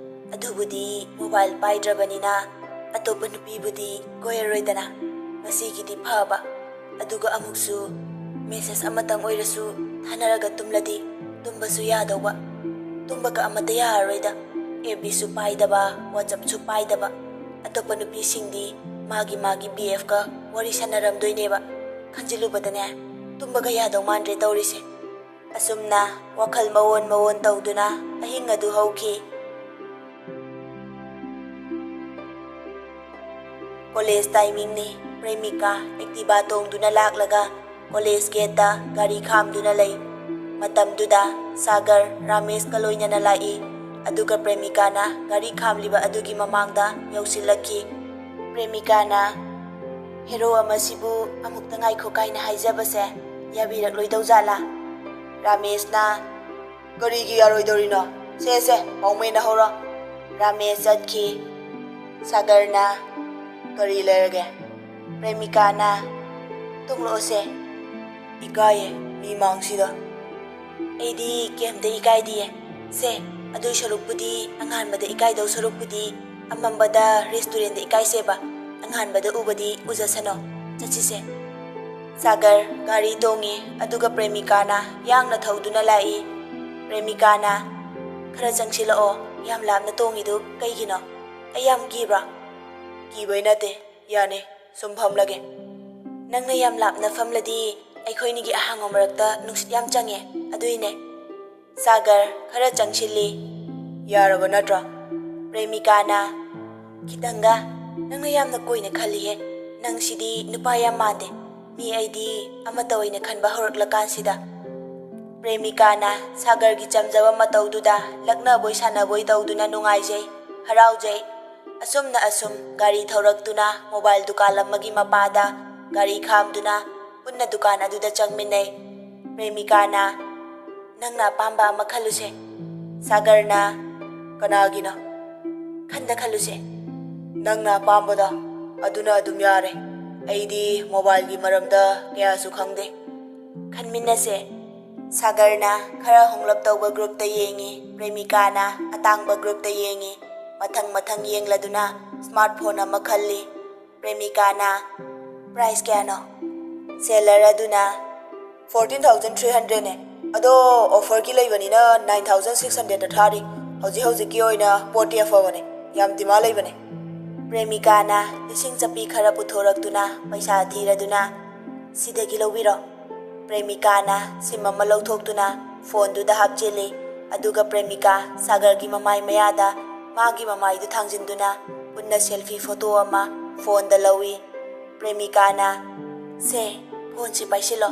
ꯑꯗꯨꯕꯨꯗꯤ ꯃꯣꯕꯥꯏꯜ ꯄꯥꯏꯗ꯭ꯔꯕꯅꯤꯅ ꯑꯇꯣꯞꯄ ꯅꯨꯄꯤꯕꯨꯗꯤ ꯀꯣꯏꯔꯔꯣꯏꯗꯅ꯫ ꯃꯁꯤꯒꯤꯗꯤ ꯐꯕ꯫ ꯑꯗꯨꯒ ꯑꯃꯨꯛꯁꯨ ꯃꯦꯁꯦꯖ ꯑꯃꯇꯪ ꯑꯣꯏꯔꯁꯨ ꯊꯥꯅꯔꯒ ꯇꯨꯝꯂꯗꯤ ꯇꯨꯝꯕꯁꯨ ꯌꯥꯗꯧꯕ꯫ ꯇꯨꯝꯕꯒ ꯑꯃꯠꯇ ꯌꯥꯔꯔꯣꯏꯗ꯫ ꯑꯦꯐ ꯕꯤꯁꯨ ꯄꯥꯏꯗꯕ, ꯋꯥꯆꯞꯁꯨ ꯄꯥꯏꯗꯕ꯫ ꯑꯇꯣꯞꯄ ꯅꯨꯄꯤꯁꯤꯡꯗꯤ ꯃꯥꯒꯤ ꯃꯥꯒꯤ ꯕꯤ ꯑꯦꯐꯀ ꯋꯥꯔꯤ ꯁꯥꯟꯅꯔꯝꯗꯣꯏꯅꯦꯕ꯫ ꯈꯟꯖꯤꯜꯂꯨꯕꯗꯅꯦ, ꯇꯨꯝꯕꯒ ꯌꯥꯗꯧ ꯃꯥꯟꯗ꯭ꯔꯦ ꯇꯧꯔꯤꯁꯦ꯫ ꯑꯁꯨꯝꯅ ꯋꯥꯈꯜ ꯃꯑꯣꯟ ꯃꯑꯣꯟ ꯇꯧꯗꯨꯅ ꯑꯍꯤꯡ ꯑꯗꯨ ꯍꯧꯈꯤ꯫ ꯀꯣꯂꯦꯖ ꯇꯥꯏꯃꯤꯡꯅꯤ꯫ ꯄ꯭ꯔꯦꯃꯤꯀꯥ ꯑꯦꯛꯇꯤꯚꯥ ꯇꯣꯡꯗꯨꯅ ꯂꯥꯛꯂꯒ ꯀꯣꯂꯦꯖ ꯒꯦꯠꯇ ꯒꯥꯔꯤ ꯈꯥꯝꯗꯨꯅ ꯂꯩ꯫ ꯃꯇꯝꯗꯨꯗ ꯁꯥꯒꯔ ꯔꯥꯃꯦꯁꯀ ꯂꯣꯏꯅꯅ ꯂꯥꯛꯏ꯫ ꯑꯗꯨꯒ ꯄ꯭ꯔꯦꯃꯤꯀꯥꯅ ꯒꯥꯔꯤ ꯈꯥꯝꯂꯤꯕ ꯑꯗꯨꯒꯤ ꯃꯃꯥꯡꯗ ꯌꯧꯁꯤꯜꯂꯛꯈꯤ꯫ ꯄ꯭ꯔꯦꯃꯤꯀꯥꯅ, "ꯍꯦꯔꯣ ꯑꯃꯁꯤꯕꯨ ꯑꯃꯨꯛꯇ ꯉꯥꯏꯈꯣ" ꯀꯥꯏꯅ ꯍꯥꯏꯖꯕꯁꯦ ꯌꯥꯕꯤꯔꯛꯂꯣꯏꯗꯧ ꯖꯥꯠꯂꯥ? ꯔꯥꯃꯦꯁꯅ, "ꯀꯔꯤꯒꯤ ꯌꯥꯔꯣꯏꯗꯧꯔꯤꯅꯣ? ꯁꯦ, ꯁꯦ, ꯄꯥꯎꯃꯩꯅ ꯍꯧꯔꯣ꯫" ꯔꯥꯃꯦꯁ ꯆꯠꯈꯤ꯫ ꯁꯥꯒꯔꯅ, "ꯀꯔꯤ ꯂꯩꯔꯒꯦ?" ꯄ꯭ꯔꯦꯃꯤꯀꯥꯅ, "ꯇꯣꯡꯂꯛꯑꯣꯁꯦ꯫" "ꯏꯀꯥꯏꯌꯦ, ꯃꯤ ꯃꯥꯡꯁꯤꯗ꯫" "ꯑꯩꯗꯤ ꯀꯩꯝꯇ ꯏꯀꯥꯏꯗꯤꯌꯦ꯫ ꯁꯦ, ꯑꯗꯨꯏ ꯁꯔꯨꯛꯄꯨꯗꯤ, ꯑꯉꯥꯟꯕꯗ ꯏꯀꯥꯏꯗꯧ ꯁꯔꯨꯛꯄꯨꯗꯤ, ꯑꯃꯝꯕꯗ ꯔꯦꯁꯇꯨꯔꯦꯟꯗ ꯏꯀꯥꯏꯁꯦꯕ꯫ ꯑꯉꯥꯟꯕꯗ ꯎꯕꯗꯤ ꯎꯖꯁꯅꯣ꯫ ꯆꯠꯁꯤꯁꯦ꯫" ꯁꯥꯒꯔ ꯒꯥꯔꯤ ꯇꯣꯡꯉꯤ, ꯑꯗꯨꯒ ꯄ꯭ꯔꯦꯃꯤꯀꯥꯅ ꯌꯥꯡꯅ ꯊꯧꯗꯨꯅ ꯂꯥꯛꯏ꯫ ꯄ꯭ꯔꯦꯃꯤꯀꯥꯅ, "ꯈꯔ ꯆꯪꯁꯤꯜꯂꯛꯑꯣ, ꯌꯥꯝ ꯂꯥꯞꯅ ꯇꯣꯡꯉꯤꯗꯨ ꯀꯩꯒꯤꯅꯣ? ꯑꯩ ꯌꯥꯝ ꯀꯤꯕ꯭ꯔꯥ?" "ꯀꯤꯕꯩ ꯅꯠꯇꯦ, ꯌꯥꯅꯤ, ꯁꯨꯝ ꯐꯝꯂꯒꯦ꯫" "ꯅꯪꯅ ꯌꯥꯝ ꯂꯥꯞꯅ ꯐꯝꯂꯗꯤ ꯑꯩꯈꯣꯏꯅꯤꯒꯤ ꯑꯍꯥꯡꯕ ꯃꯔꯛꯇ ꯅꯨꯡꯁꯤꯠ ꯌꯥꯝ ꯆꯪꯉꯦ, ꯑꯗꯨꯏꯅꯦ꯫" ꯁꯥꯒꯔ ꯈꯔ ꯆꯪꯁꯤꯜꯂꯤ꯫ "ꯌꯥꯔꯕ ꯅꯠꯇ꯭ꯔꯣ?" ꯄ꯭ꯔꯦꯃꯤꯀꯥꯅ, "ꯈꯤꯇꯪꯒ꯫ ꯅꯪꯅ ꯌꯥꯝꯅ ꯀꯨꯏꯅ ꯈꯜꯂꯤꯍꯦ꯫ ꯅꯪꯁꯤꯗꯤ ꯅꯨꯄꯥ ꯌꯥꯝ ꯃꯥꯟꯗꯦ꯫ ꯃꯤ ꯑꯩꯗꯤ ꯑꯃꯠꯇ ꯑꯣꯏꯅ ꯈꯟꯕ ꯍꯧꯔꯛꯂꯀꯥꯟꯁꯤꯗ꯫" ꯄ꯭ꯔꯦꯃꯤꯀꯥꯅ ꯁꯥꯒꯔꯒꯤ ꯆꯝꯖꯕ ꯃꯇꯧꯗꯨꯗ ꯂꯛꯅꯕꯣꯏ ꯁꯥꯟꯅꯕꯣꯏ ꯇꯧꯗꯨꯅ ꯅꯨꯡꯉꯥꯏꯖꯩ, ꯍꯔꯥꯎꯖꯩ꯫ ꯑꯁꯨꯝꯅ ꯑꯁꯨꯝ ꯒꯥꯔꯤ ꯊꯧꯔꯛꯇꯨꯅ ꯃꯣꯕꯥꯏꯜ ꯗꯨꯀꯥꯟ ꯑꯃꯒꯤ ꯃꯄꯥꯗ ꯒꯥꯔꯤ ꯈꯥꯝꯗꯨꯅ ꯄꯨꯟꯅ ꯗꯨꯀꯥꯟ ꯑꯗꯨꯗ ꯆꯪꯃꯤꯟꯅꯩ꯫ ꯄ꯭ꯔꯦꯃꯤꯀꯥꯅ, "ꯅꯪꯅ ꯑꯄꯥꯝꯕ ꯑꯃ ꯈꯜꯂꯨꯁꯦ꯫" ꯁꯥꯒꯔꯅ, "ꯀꯅꯥꯒꯤꯅꯣ?" "ꯈꯟꯗ ꯈꯜꯂꯨꯁꯦ꯫ ꯅꯪꯅ ꯑꯄꯥꯝꯕꯗꯣ ꯑꯗꯨꯅ ꯑꯗꯨꯝ ꯌꯥꯔꯦ꯫ ꯑꯩꯗꯤ ꯃꯣꯕꯥꯏꯜꯒꯤ ꯃꯔꯝꯗ ꯀꯌꯥꯁꯨ ꯈꯪꯗꯦ꯫" "ꯈꯟꯃꯤꯟꯅꯁꯦ꯫" ꯁꯥꯒꯔꯅ ꯈꯔ ꯍꯣꯡꯂꯞ ꯇꯧꯕ ꯒ꯭ꯔꯨꯞꯇ ꯌꯦꯡꯉꯤ, ꯄ꯭ꯔꯦꯃꯤꯀꯥꯅ ꯑꯇꯥꯡꯕ ꯒ꯭ꯔꯨꯞꯇ ꯌꯦꯡꯉꯤ꯫ ꯃꯊꯪ ꯃꯊꯪ ꯌꯦꯡꯂꯗꯨꯅ ꯁ꯭ꯃꯥꯔꯠ ꯐꯣꯟ ꯑꯃ ꯈꯜꯂꯤ꯫ ꯄ꯭ꯔꯦꯃꯤꯀꯥꯅ, "ꯄ꯭ꯔꯥꯏꯁ ꯀꯌꯥꯅꯣ?" ꯁꯦꯂꯔ ꯑꯗꯨꯅ, "ꯐꯣꯔꯇꯤꯟ ꯊꯥꯎꯖꯟ ꯊ꯭ꯔꯤ ꯍꯟꯗ꯭ꯔꯦꯠꯅꯦ꯫ ꯑꯗꯣ ꯑꯣꯐꯔꯒꯤ ꯂꯩꯕꯅꯤꯅ ꯅꯥꯏꯟ ꯊꯥꯎꯖꯟ ꯁꯤꯛꯁ ꯍꯟꯗ꯭ꯔꯦꯠꯇ ꯊꯥꯔꯤ꯫ ꯍꯧꯖꯤꯛ ꯍꯧꯖꯤꯛꯀꯤ ꯑꯣꯏꯅ ꯄꯣꯠꯇꯤ ꯑꯐꯕꯅꯦ, ꯌꯥꯝ ꯗꯤꯃꯥꯟ ꯂꯩꯕꯅꯦ꯫" ꯄ꯭ꯔꯦꯃꯤꯀꯥꯅ ꯂꯤꯁꯤꯡ ꯆꯠꯄꯤ ꯈꯔ ꯄꯨꯊꯣꯔꯛꯇꯨꯅ ꯄꯩꯁꯥ ꯊꯤꯔꯗꯨꯅ, "ꯁꯤꯗꯒꯤ ꯂꯧꯕꯤꯔꯣ꯫" ꯄ꯭ꯔꯦꯃꯤꯀꯥꯅ ꯁꯤꯝ ꯑꯃ ꯂꯧꯊꯣꯛꯇꯨꯅ ꯐꯣꯟꯗꯨꯗ ꯍꯥꯞꯆꯤꯜꯂꯤ꯫ ꯑꯗꯨꯒ ꯄ꯭ꯔꯦꯃꯤꯀꯥ ꯁꯥꯒꯔꯒꯤ ꯃꯃꯥꯏ ꯃꯌꯥꯗ ꯃꯥꯒꯤ ꯃꯃꯥꯏꯗꯨ ꯊꯥꯡꯖꯤꯟꯗꯨꯅ ꯄꯨꯟꯅ ꯁꯦꯜꯐꯤ ꯐꯣꯇꯣ ꯑꯃ ꯐꯣꯟꯗ ꯂꯧꯏ꯫ ꯄ꯭ꯔꯦꯃꯤꯀꯥꯅ, "ꯁꯦ, ꯐꯣꯟꯁꯤ ꯄꯥꯏꯁꯤꯜꯂꯣ,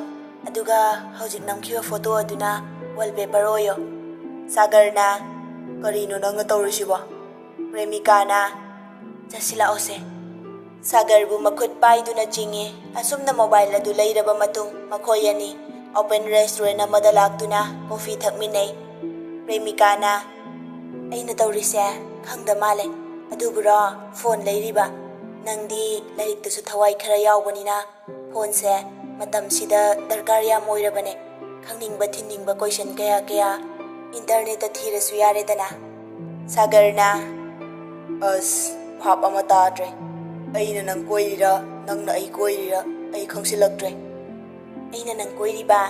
ꯑꯗꯨꯒ ꯍꯧꯖꯤꯛ ꯅꯝꯈꯤꯕ ꯐꯣꯇꯣ ꯑꯗꯨꯅ ꯋꯥꯜꯄꯦꯄꯔ ꯑꯣꯏꯌꯣ꯫" ꯁꯥꯒꯔꯅ, "ꯀꯔꯤꯅꯣ ꯅꯪꯅ ꯇꯧꯔꯤꯁꯤꯕꯣ?" ꯄ꯭ꯔꯦꯃꯤꯀꯥꯅ, "ꯆꯠꯁꯤꯜꯂꯛꯑꯣꯁꯦ꯫" ꯁꯥꯒꯔꯕꯨ ꯃꯈꯨꯠ ꯄꯥꯏꯗꯨꯅ ꯆꯤꯡꯏ꯫ ꯑꯁꯨꯝꯅ ꯃꯣꯕꯥꯏꯜ ꯑꯗꯨ ꯂꯩꯔꯕ ꯃꯇꯨꯡ ꯃꯈꯣꯏ ꯑꯅꯤ ꯑꯣꯄꯟ ꯔꯦꯁꯇꯨꯔꯦꯟ ꯑꯃꯗ ꯂꯥꯛꯇꯨꯅ ꯀꯣꯐꯤ ꯊꯛꯃꯤꯟꯅꯩ꯫ ꯄ꯭ꯔꯦꯃꯤꯀꯥꯅ, "ꯑꯩꯅ ꯇꯧꯔꯤꯁꯦ ꯈꯪꯗ ꯃꯥꯜꯂꯦ꯫ ꯑꯗꯨꯕꯨꯔꯣ ꯐꯣꯟ ꯂꯩꯔꯤꯕ? ꯅꯪꯗꯤ ꯂꯥꯏꯔꯤꯛꯇꯁꯨ ꯊꯋꯥꯏ ꯈꯔ ꯌꯥꯎꯕꯅꯤꯅ ꯐꯣꯟꯁꯦ ꯃꯇꯝꯁꯤꯗ ꯗꯔꯀꯥꯔ ꯌꯥꯝ ꯑꯣꯏꯔꯕꯅꯦ꯫ ꯈꯪꯅꯤꯡꯕ ꯊꯤꯅꯤꯡꯕ ꯀꯣꯏꯁꯟ ꯀꯌꯥ ꯀꯌꯥ ꯏꯟꯇꯔꯅꯦꯠꯇ ꯊꯤꯔꯁꯨ ꯌꯥꯔꯦꯗꯅ꯫" ꯁꯥꯒꯔꯅ, "ꯑꯁ, ꯚꯥꯞ ꯑꯃ ꯇꯥꯗ꯭ꯔꯦ꯫ ꯑꯩꯅ ꯅꯪ ꯀꯣꯏꯔꯤꯔꯥ, ꯅꯪꯅ ꯑꯩ ꯀꯣꯏꯔꯤꯔꯥ, ꯑꯩ ꯈꯪꯁꯤꯜꯂꯛꯇ꯭ꯔꯦ꯫" "ꯑꯩꯅ ꯅꯪ ꯀꯣꯏꯔꯤꯕ?"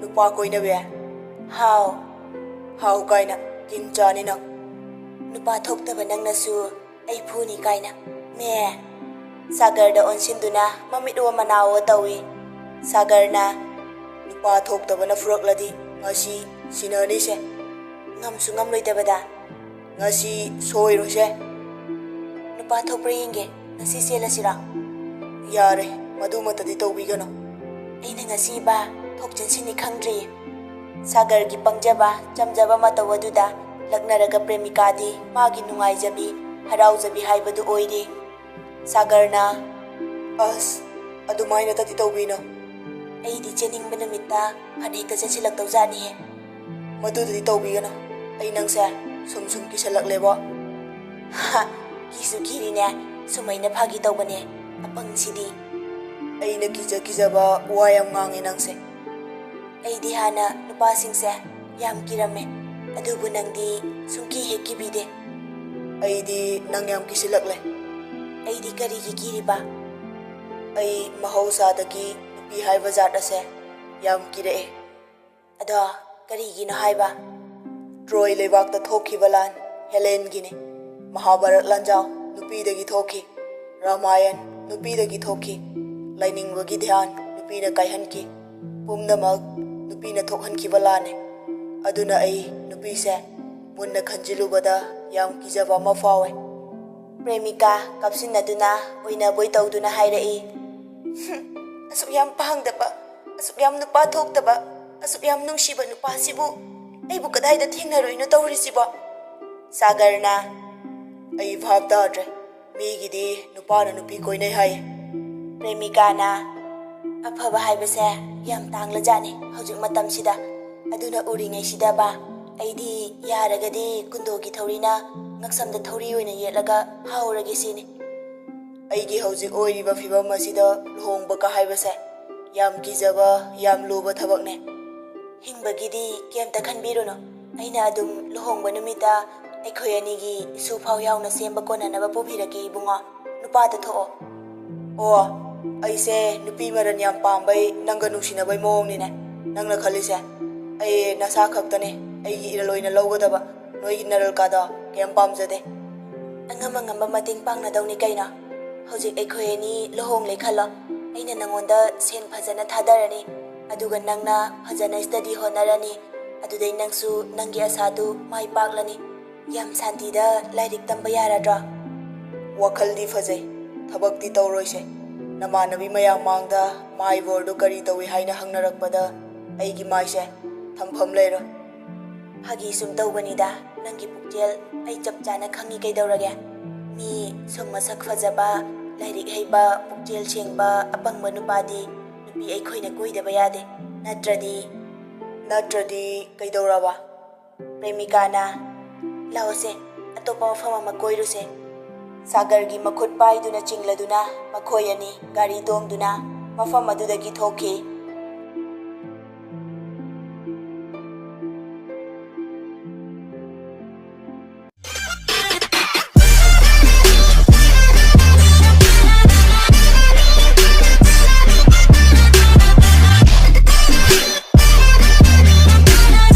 "ꯅꯨꯄꯥ ꯀꯣꯏꯅꯕꯤ?" "ꯍꯥꯎ꯫" "ꯍꯥꯎ ꯀꯥꯏꯅ, ꯇꯤꯟ ꯆꯥꯅꯤ ꯅꯪ꯫" "ꯅꯨꯄꯥ ꯊꯣꯛꯇꯕ ꯅꯪꯅꯁꯨ ꯑꯩ ꯐꯨꯅꯤ ꯀꯥꯏꯅ, ꯃꯦ꯫" ꯁꯥꯒꯔꯗ ꯑꯣꯟꯁꯤꯟꯗꯨꯅ ꯃꯃꯤꯠ ꯑꯣ ꯃꯅꯥ ꯑꯣ ꯇꯧꯏ꯫ ꯁꯥꯒꯔꯅ, "ꯅꯨꯄꯥ ꯊꯣꯛꯇꯕꯅ ꯐꯨꯔꯛꯂꯗꯤ ꯉꯁꯤ ꯁꯤꯟꯅꯅꯤꯁꯦ꯫ ꯉꯝꯁꯨ ꯉꯝꯂꯣꯏꯗꯕꯗ꯫ ꯉꯁꯤ ꯁꯣꯏꯔꯣꯏꯁꯦ꯫ ꯅꯨꯄꯥ ꯊꯣꯛꯄ꯭ꯔꯥ ꯌꯦꯡꯒꯦ꯫ ꯉꯁꯤ ꯆꯦꯜꯂꯁꯤꯔꯣ? ꯌꯥꯔꯦ, ꯃꯗꯨꯃꯛꯇꯗꯤ ꯇꯧꯕꯤꯒꯅꯨ꯫ ꯑꯩꯅ ꯉꯁꯤ ꯏꯕꯥ ꯊꯣꯛ ꯆꯦꯟꯁꯤꯟꯅꯤ ꯈꯪꯗ꯭ꯔꯤꯌꯦ꯫ ꯁꯥꯒꯔꯒꯤ ꯄꯪꯖꯕ, ꯆꯝꯖꯕ ꯃꯇꯧ ꯑꯗꯨꯗ ꯂꯛꯅꯔꯒ ꯄ꯭ꯔꯦꯃꯤꯀꯥꯗꯤ ꯃꯥꯒꯤ ꯅꯨꯡꯉꯥꯏꯖꯕꯤ, ꯍꯔꯥꯎꯖꯕꯤ ꯍꯥꯏꯕꯗꯨ ꯑꯣꯏꯔꯦ꯫ ꯁꯥꯒꯔꯅ, "ꯑꯁ, ꯑꯗꯨꯃꯥꯏꯅꯇꯗꯤ ꯇꯧꯕꯤꯅꯨ꯫ ꯑꯩꯗꯤ ꯆꯦꯟꯅꯤꯡꯕ ꯅꯨꯃꯤꯠꯇ ꯐꯅ ꯍꯦꯛꯇ ꯆꯦꯟꯁꯤꯜꯂꯛꯇꯧꯖꯥꯠꯅꯤꯍꯦ꯫ ꯃꯗꯨꯗꯗꯤ ꯇꯧꯕꯤꯒꯅꯨ꯫ ꯑꯩ ꯅꯪꯁꯦ ꯁꯨꯝ ꯁꯨꯝ ꯀꯤꯁꯜꯂꯛꯂꯦꯕꯣ꯫" "ꯍꯥ, ꯀꯤꯁꯨ ꯀꯤꯔꯤꯅꯦ꯫ ꯁꯨꯝ ꯑꯩꯅ ꯐꯥꯒꯤ ꯇꯧꯕꯅꯦ꯫ ꯑꯄꯪꯁꯤꯗꯤ꯫" "ꯑꯩꯅ ꯀꯤꯖ ꯀꯤꯖꯕ ꯋꯥ ꯌꯥꯝ ꯉꯥꯡꯉꯦ ꯅꯪꯁꯦ꯫" "ꯑꯩꯗꯤ ꯍꯥꯟꯅ ꯅꯨꯄꯥꯁꯤꯡꯁꯦ ꯌꯥꯝ ꯀꯤꯔꯝꯃꯦ, ꯑꯗꯨꯕꯨ ꯅꯪꯗꯤ ꯁꯨꯡꯀꯤ ꯍꯦꯛ ꯀꯤꯕꯤꯗꯦ꯫" "ꯑꯩꯗꯤ ꯅꯪ ꯌꯥꯝ ꯀꯤꯁꯤꯜꯂꯛꯂꯦ꯫" "ꯑꯩꯗꯤ ꯀꯔꯤꯒꯤ ꯀꯤꯔꯤꯕ?" "ꯑꯩ ꯃꯍꯧꯁꯥꯗꯒꯤ ꯅꯨꯄꯤ ꯍꯥꯏꯕ ꯖꯥꯠ ꯑꯁꯦ ꯌꯥꯝ ꯀꯤꯔꯛꯑꯦ꯫" "ꯑꯗꯣ ꯀꯔꯤꯒꯤꯅꯣ ꯍꯥꯏꯕ?" "ꯇ꯭ꯔꯣꯏ ꯂꯩꯕꯥꯛꯇ ꯊꯣꯛꯈꯤꯕ ꯂꯥꯟ ꯍꯦꯂꯦꯟꯒꯤꯅꯤ꯫ ꯃꯍꯥꯚꯥꯔꯠ ꯂꯥꯟꯖꯥꯎ ꯅꯨꯄꯤꯗꯒꯤ ꯊꯣꯛꯈꯤ꯫ ꯔꯥꯃꯥꯌꯟ ꯅꯨꯄꯤꯗꯒꯤ ꯊꯣꯛꯈꯤ꯫ ꯂꯥꯏꯅꯤꯡꯕꯒꯤ ꯙ꯭ꯌꯥꯟ ꯅꯨꯄꯤꯅ ꯀꯥꯏꯍꯟꯈꯤ꯫ ꯄꯨꯝꯅꯃꯛ ꯅꯨꯄꯤꯅ ꯊꯣꯛꯍꯟꯈꯤꯕ ꯂꯥꯟꯅꯤ꯫ ꯑꯗꯨꯅ ꯑꯩ ꯅꯨꯄꯤꯁꯦ ꯃꯨꯟꯅ ꯈꯟꯖꯤꯜꯂꯨꯕꯗ ꯌꯥꯝ ꯀꯤꯖꯕ ꯑꯃ ꯐꯥꯎꯋꯦ꯫" ꯄ꯭ꯔꯦꯃꯤꯀꯥ ꯀꯥꯞꯁꯤꯟꯅꯗꯨꯅ ꯑꯣꯏꯅꯕꯣꯏ ꯇꯧꯗꯨꯅ ꯍꯥꯏꯔꯛꯏ꯫ "ꯍꯨꯝ, ꯑꯁꯨꯛ ꯌꯥꯝ ꯄꯥꯡꯗꯕ, ꯑꯁꯨꯛ ꯌꯥꯝ ꯅꯨꯄꯥ ꯊꯣꯛꯇꯕ, ꯑꯁꯨꯛ ꯌꯥꯝ ꯅꯨꯡꯁꯤꯕ ꯅꯨꯄꯥꯁꯤꯕꯨ ꯑꯩꯕꯨ ꯀꯗꯥꯏꯗ ꯊꯦꯡꯅꯔꯨꯏꯅꯣ ꯇꯧꯔꯤꯁꯤꯕꯣ?" ꯁꯥꯒꯔꯅ, "ꯑꯩ ꯚꯥꯞ ꯇꯥꯗ꯭ꯔꯦ꯫ ꯃꯤꯒꯤꯗꯤ ꯅꯨꯄꯥꯅ ꯅꯨꯄꯤ ꯀꯣꯏꯅꯩ ꯍꯥꯏꯌꯦ꯫" ꯄ꯭ꯔꯦꯃꯤꯀꯥꯅ, "ꯑꯐꯕ ꯍꯥꯏꯕꯁꯦ ꯌꯥꯝ ꯇꯥꯡꯂꯖꯥꯠꯅꯤ ꯍꯧꯖꯤꯛ ꯃꯇꯝꯁꯤꯗ꯫ ꯑꯗꯨꯅ ꯎꯔꯤꯉꯩꯁꯤꯗ ꯕꯥ, ꯑꯩꯗꯤ ꯌꯥꯔꯒꯗꯤ ꯀꯨꯟꯗꯣꯒꯤ ꯊꯧꯔꯤꯅ ꯉꯛꯁꯝꯗ ꯊꯧꯔꯤ ꯑꯣꯏꯅ ꯌꯦꯠꯂꯒ ꯐꯥꯍꯧꯔꯒꯦ ꯁꯤꯅꯤ꯫ ꯑꯩꯒꯤ ꯍꯧꯖꯤꯛ ꯑꯣꯏꯔꯤꯕ ꯐꯤꯕꯝ ꯑꯁꯤꯗ ꯂꯨꯍꯣꯡꯕꯒ ꯍꯥꯏꯕꯁꯦ ꯌꯥꯝ ꯀꯤꯖꯕ, ꯌꯥꯝ ꯂꯨꯕ ꯊꯕꯛꯅꯦ꯫" "ꯍꯤꯡꯕꯒꯤꯗꯤ ꯀꯩꯝꯇ ꯈꯟꯕꯤꯔꯨꯅꯨ꯫ ꯑꯩꯅ ꯑꯗꯨꯝ ꯂꯨꯍꯣꯡꯕ ꯅꯨꯃꯤꯠꯇ ꯑꯩꯈꯣꯏ ꯑꯅꯤꯒꯤ ꯏꯁꯨ ꯐꯥꯎ ꯌꯥꯎꯅ ꯁꯦꯝꯕ ꯀꯣꯟꯅꯅꯕ ꯄꯨꯕꯤꯔꯛꯀꯦ ꯏꯕꯨꯡꯉꯣ꯫ ꯅꯨꯄꯥꯗ ꯊꯣꯛꯑꯣ꯫" "ꯑꯣ, ꯑꯩꯁꯦ ꯅꯨꯄꯤ ꯃꯔꯟ ꯌꯥꯝ ꯄꯥꯝꯕꯩ ꯅꯪꯒ ꯅꯨꯡꯁꯤꯅꯕꯩ ꯃꯑꯣꯡꯅꯤꯅꯦ ꯅꯪꯅ ꯈꯜꯂꯤꯁꯦ꯫ ꯑꯩ ꯅꯁꯥ ꯈꯛꯇꯅꯦ ꯑꯩꯒꯤ ꯏꯔꯜ ꯑꯣꯏꯅ ꯂꯧꯒꯗꯕ꯫ ꯅꯣꯏꯒꯤ ꯅꯔꯜꯀꯥꯗꯣ ꯀꯩꯝ ꯄꯥꯝꯖꯗꯦ꯫" "ꯑꯉꯝ ꯑꯉꯝꯕ ꯃꯇꯦꯡ ꯄꯥꯡꯅꯗꯧꯅꯤ ꯀꯩꯅꯣ꯫ ꯍꯧꯖꯤꯛ ꯑꯩꯈꯣꯏ ꯑꯅꯤ ꯂꯨꯍꯣꯡꯂꯦ ꯈꯜꯂꯣ꯫ ꯑꯩꯅ ꯅꯪꯉꯣꯟꯗ ꯁꯦꯟ ꯐꯖꯅ ꯊꯥꯗꯔꯅꯤ, ꯑꯗꯨꯒ ꯅꯪꯅ ꯐꯖꯅ ꯁ꯭ꯇꯗꯤ ꯍꯣꯠꯅꯔꯅꯤ꯫ ꯑꯗꯨꯗꯩ ꯅꯪꯁꯨ ꯅꯪꯒꯤ ꯑꯁꯥꯗꯨ ꯃꯥꯏ ꯄꯥꯛꯂꯅꯤ꯫ ꯌꯥꯝ ꯁꯥꯟꯇꯤꯗ ꯂꯥꯏꯔꯤꯛ ꯇꯝꯕ ꯌꯥꯔꯗ꯭ꯔꯣ? ꯋꯥꯈꯜꯗꯤ ꯐꯖꯩ, ꯊꯕꯛꯇꯤ ꯇꯧꯔꯣꯏꯁꯦ꯫ ꯅꯃꯥꯟꯅꯕꯤ ꯃꯌꯥꯝ ꯃꯥꯡꯗ ꯃꯥꯏ ꯕꯣꯔꯗꯨ ꯀꯔꯤ ꯇꯧꯏ ꯍꯥꯏꯅ ꯍꯪꯅꯔꯛꯄꯗ ꯑꯩꯒꯤ ꯃꯥꯏꯁꯦ ꯊꯝꯐꯝ ꯂꯩꯔꯣꯏ꯫ ꯐꯥꯒꯤ ꯁꯨꯝ ꯇꯧꯕꯅꯤꯗ, ꯅꯪꯒꯤ ꯄꯨꯛꯆꯦꯜ ꯑꯩ ꯆꯞ ꯆꯥꯅ ꯈꯪꯉꯤ꯫ ꯀꯩꯗꯧꯔꯒꯦ? ꯃꯤ ꯁꯨꯝ ꯃꯁꯛ ꯐꯖꯕ, ꯂꯥꯏꯔꯤꯛ ꯍꯩꯕ, ꯄꯨꯛꯆꯦꯜ ꯁꯦꯡꯕ, ꯑꯄꯪꯕ ꯅꯨꯄꯥꯗꯤ ꯅꯨꯄꯤ ꯑꯩꯈꯣꯏꯅ ꯀꯣꯏꯗꯕ ꯌꯥꯗꯦ꯫ ꯅꯠꯇ꯭ꯔꯗꯤ, ꯅꯠꯇ꯭ꯔꯗꯤ ꯀꯩꯗꯧꯔꯕ? ꯄ꯭ꯔꯦꯃꯤꯀꯥꯅ, "ꯂꯥꯛꯑꯣꯁꯦ, ꯑꯇꯣꯞꯄ ꯃꯐꯝ ꯑꯃ ꯀꯣꯏꯔꯨꯁꯦ"꯫ ꯁꯥꯒꯔꯒꯤ ꯃꯈꯨꯠ ꯄꯥꯏꯗꯨꯅ ꯆꯤꯡꯂꯗꯨꯅ ꯃꯈꯣꯏ ꯑꯅꯤ ꯒꯥꯔꯤ ꯇꯣꯡꯗꯨꯅ ꯃꯐꯝ ꯑꯗꯨꯗꯒꯤ ꯊꯣꯛꯈꯤ꯫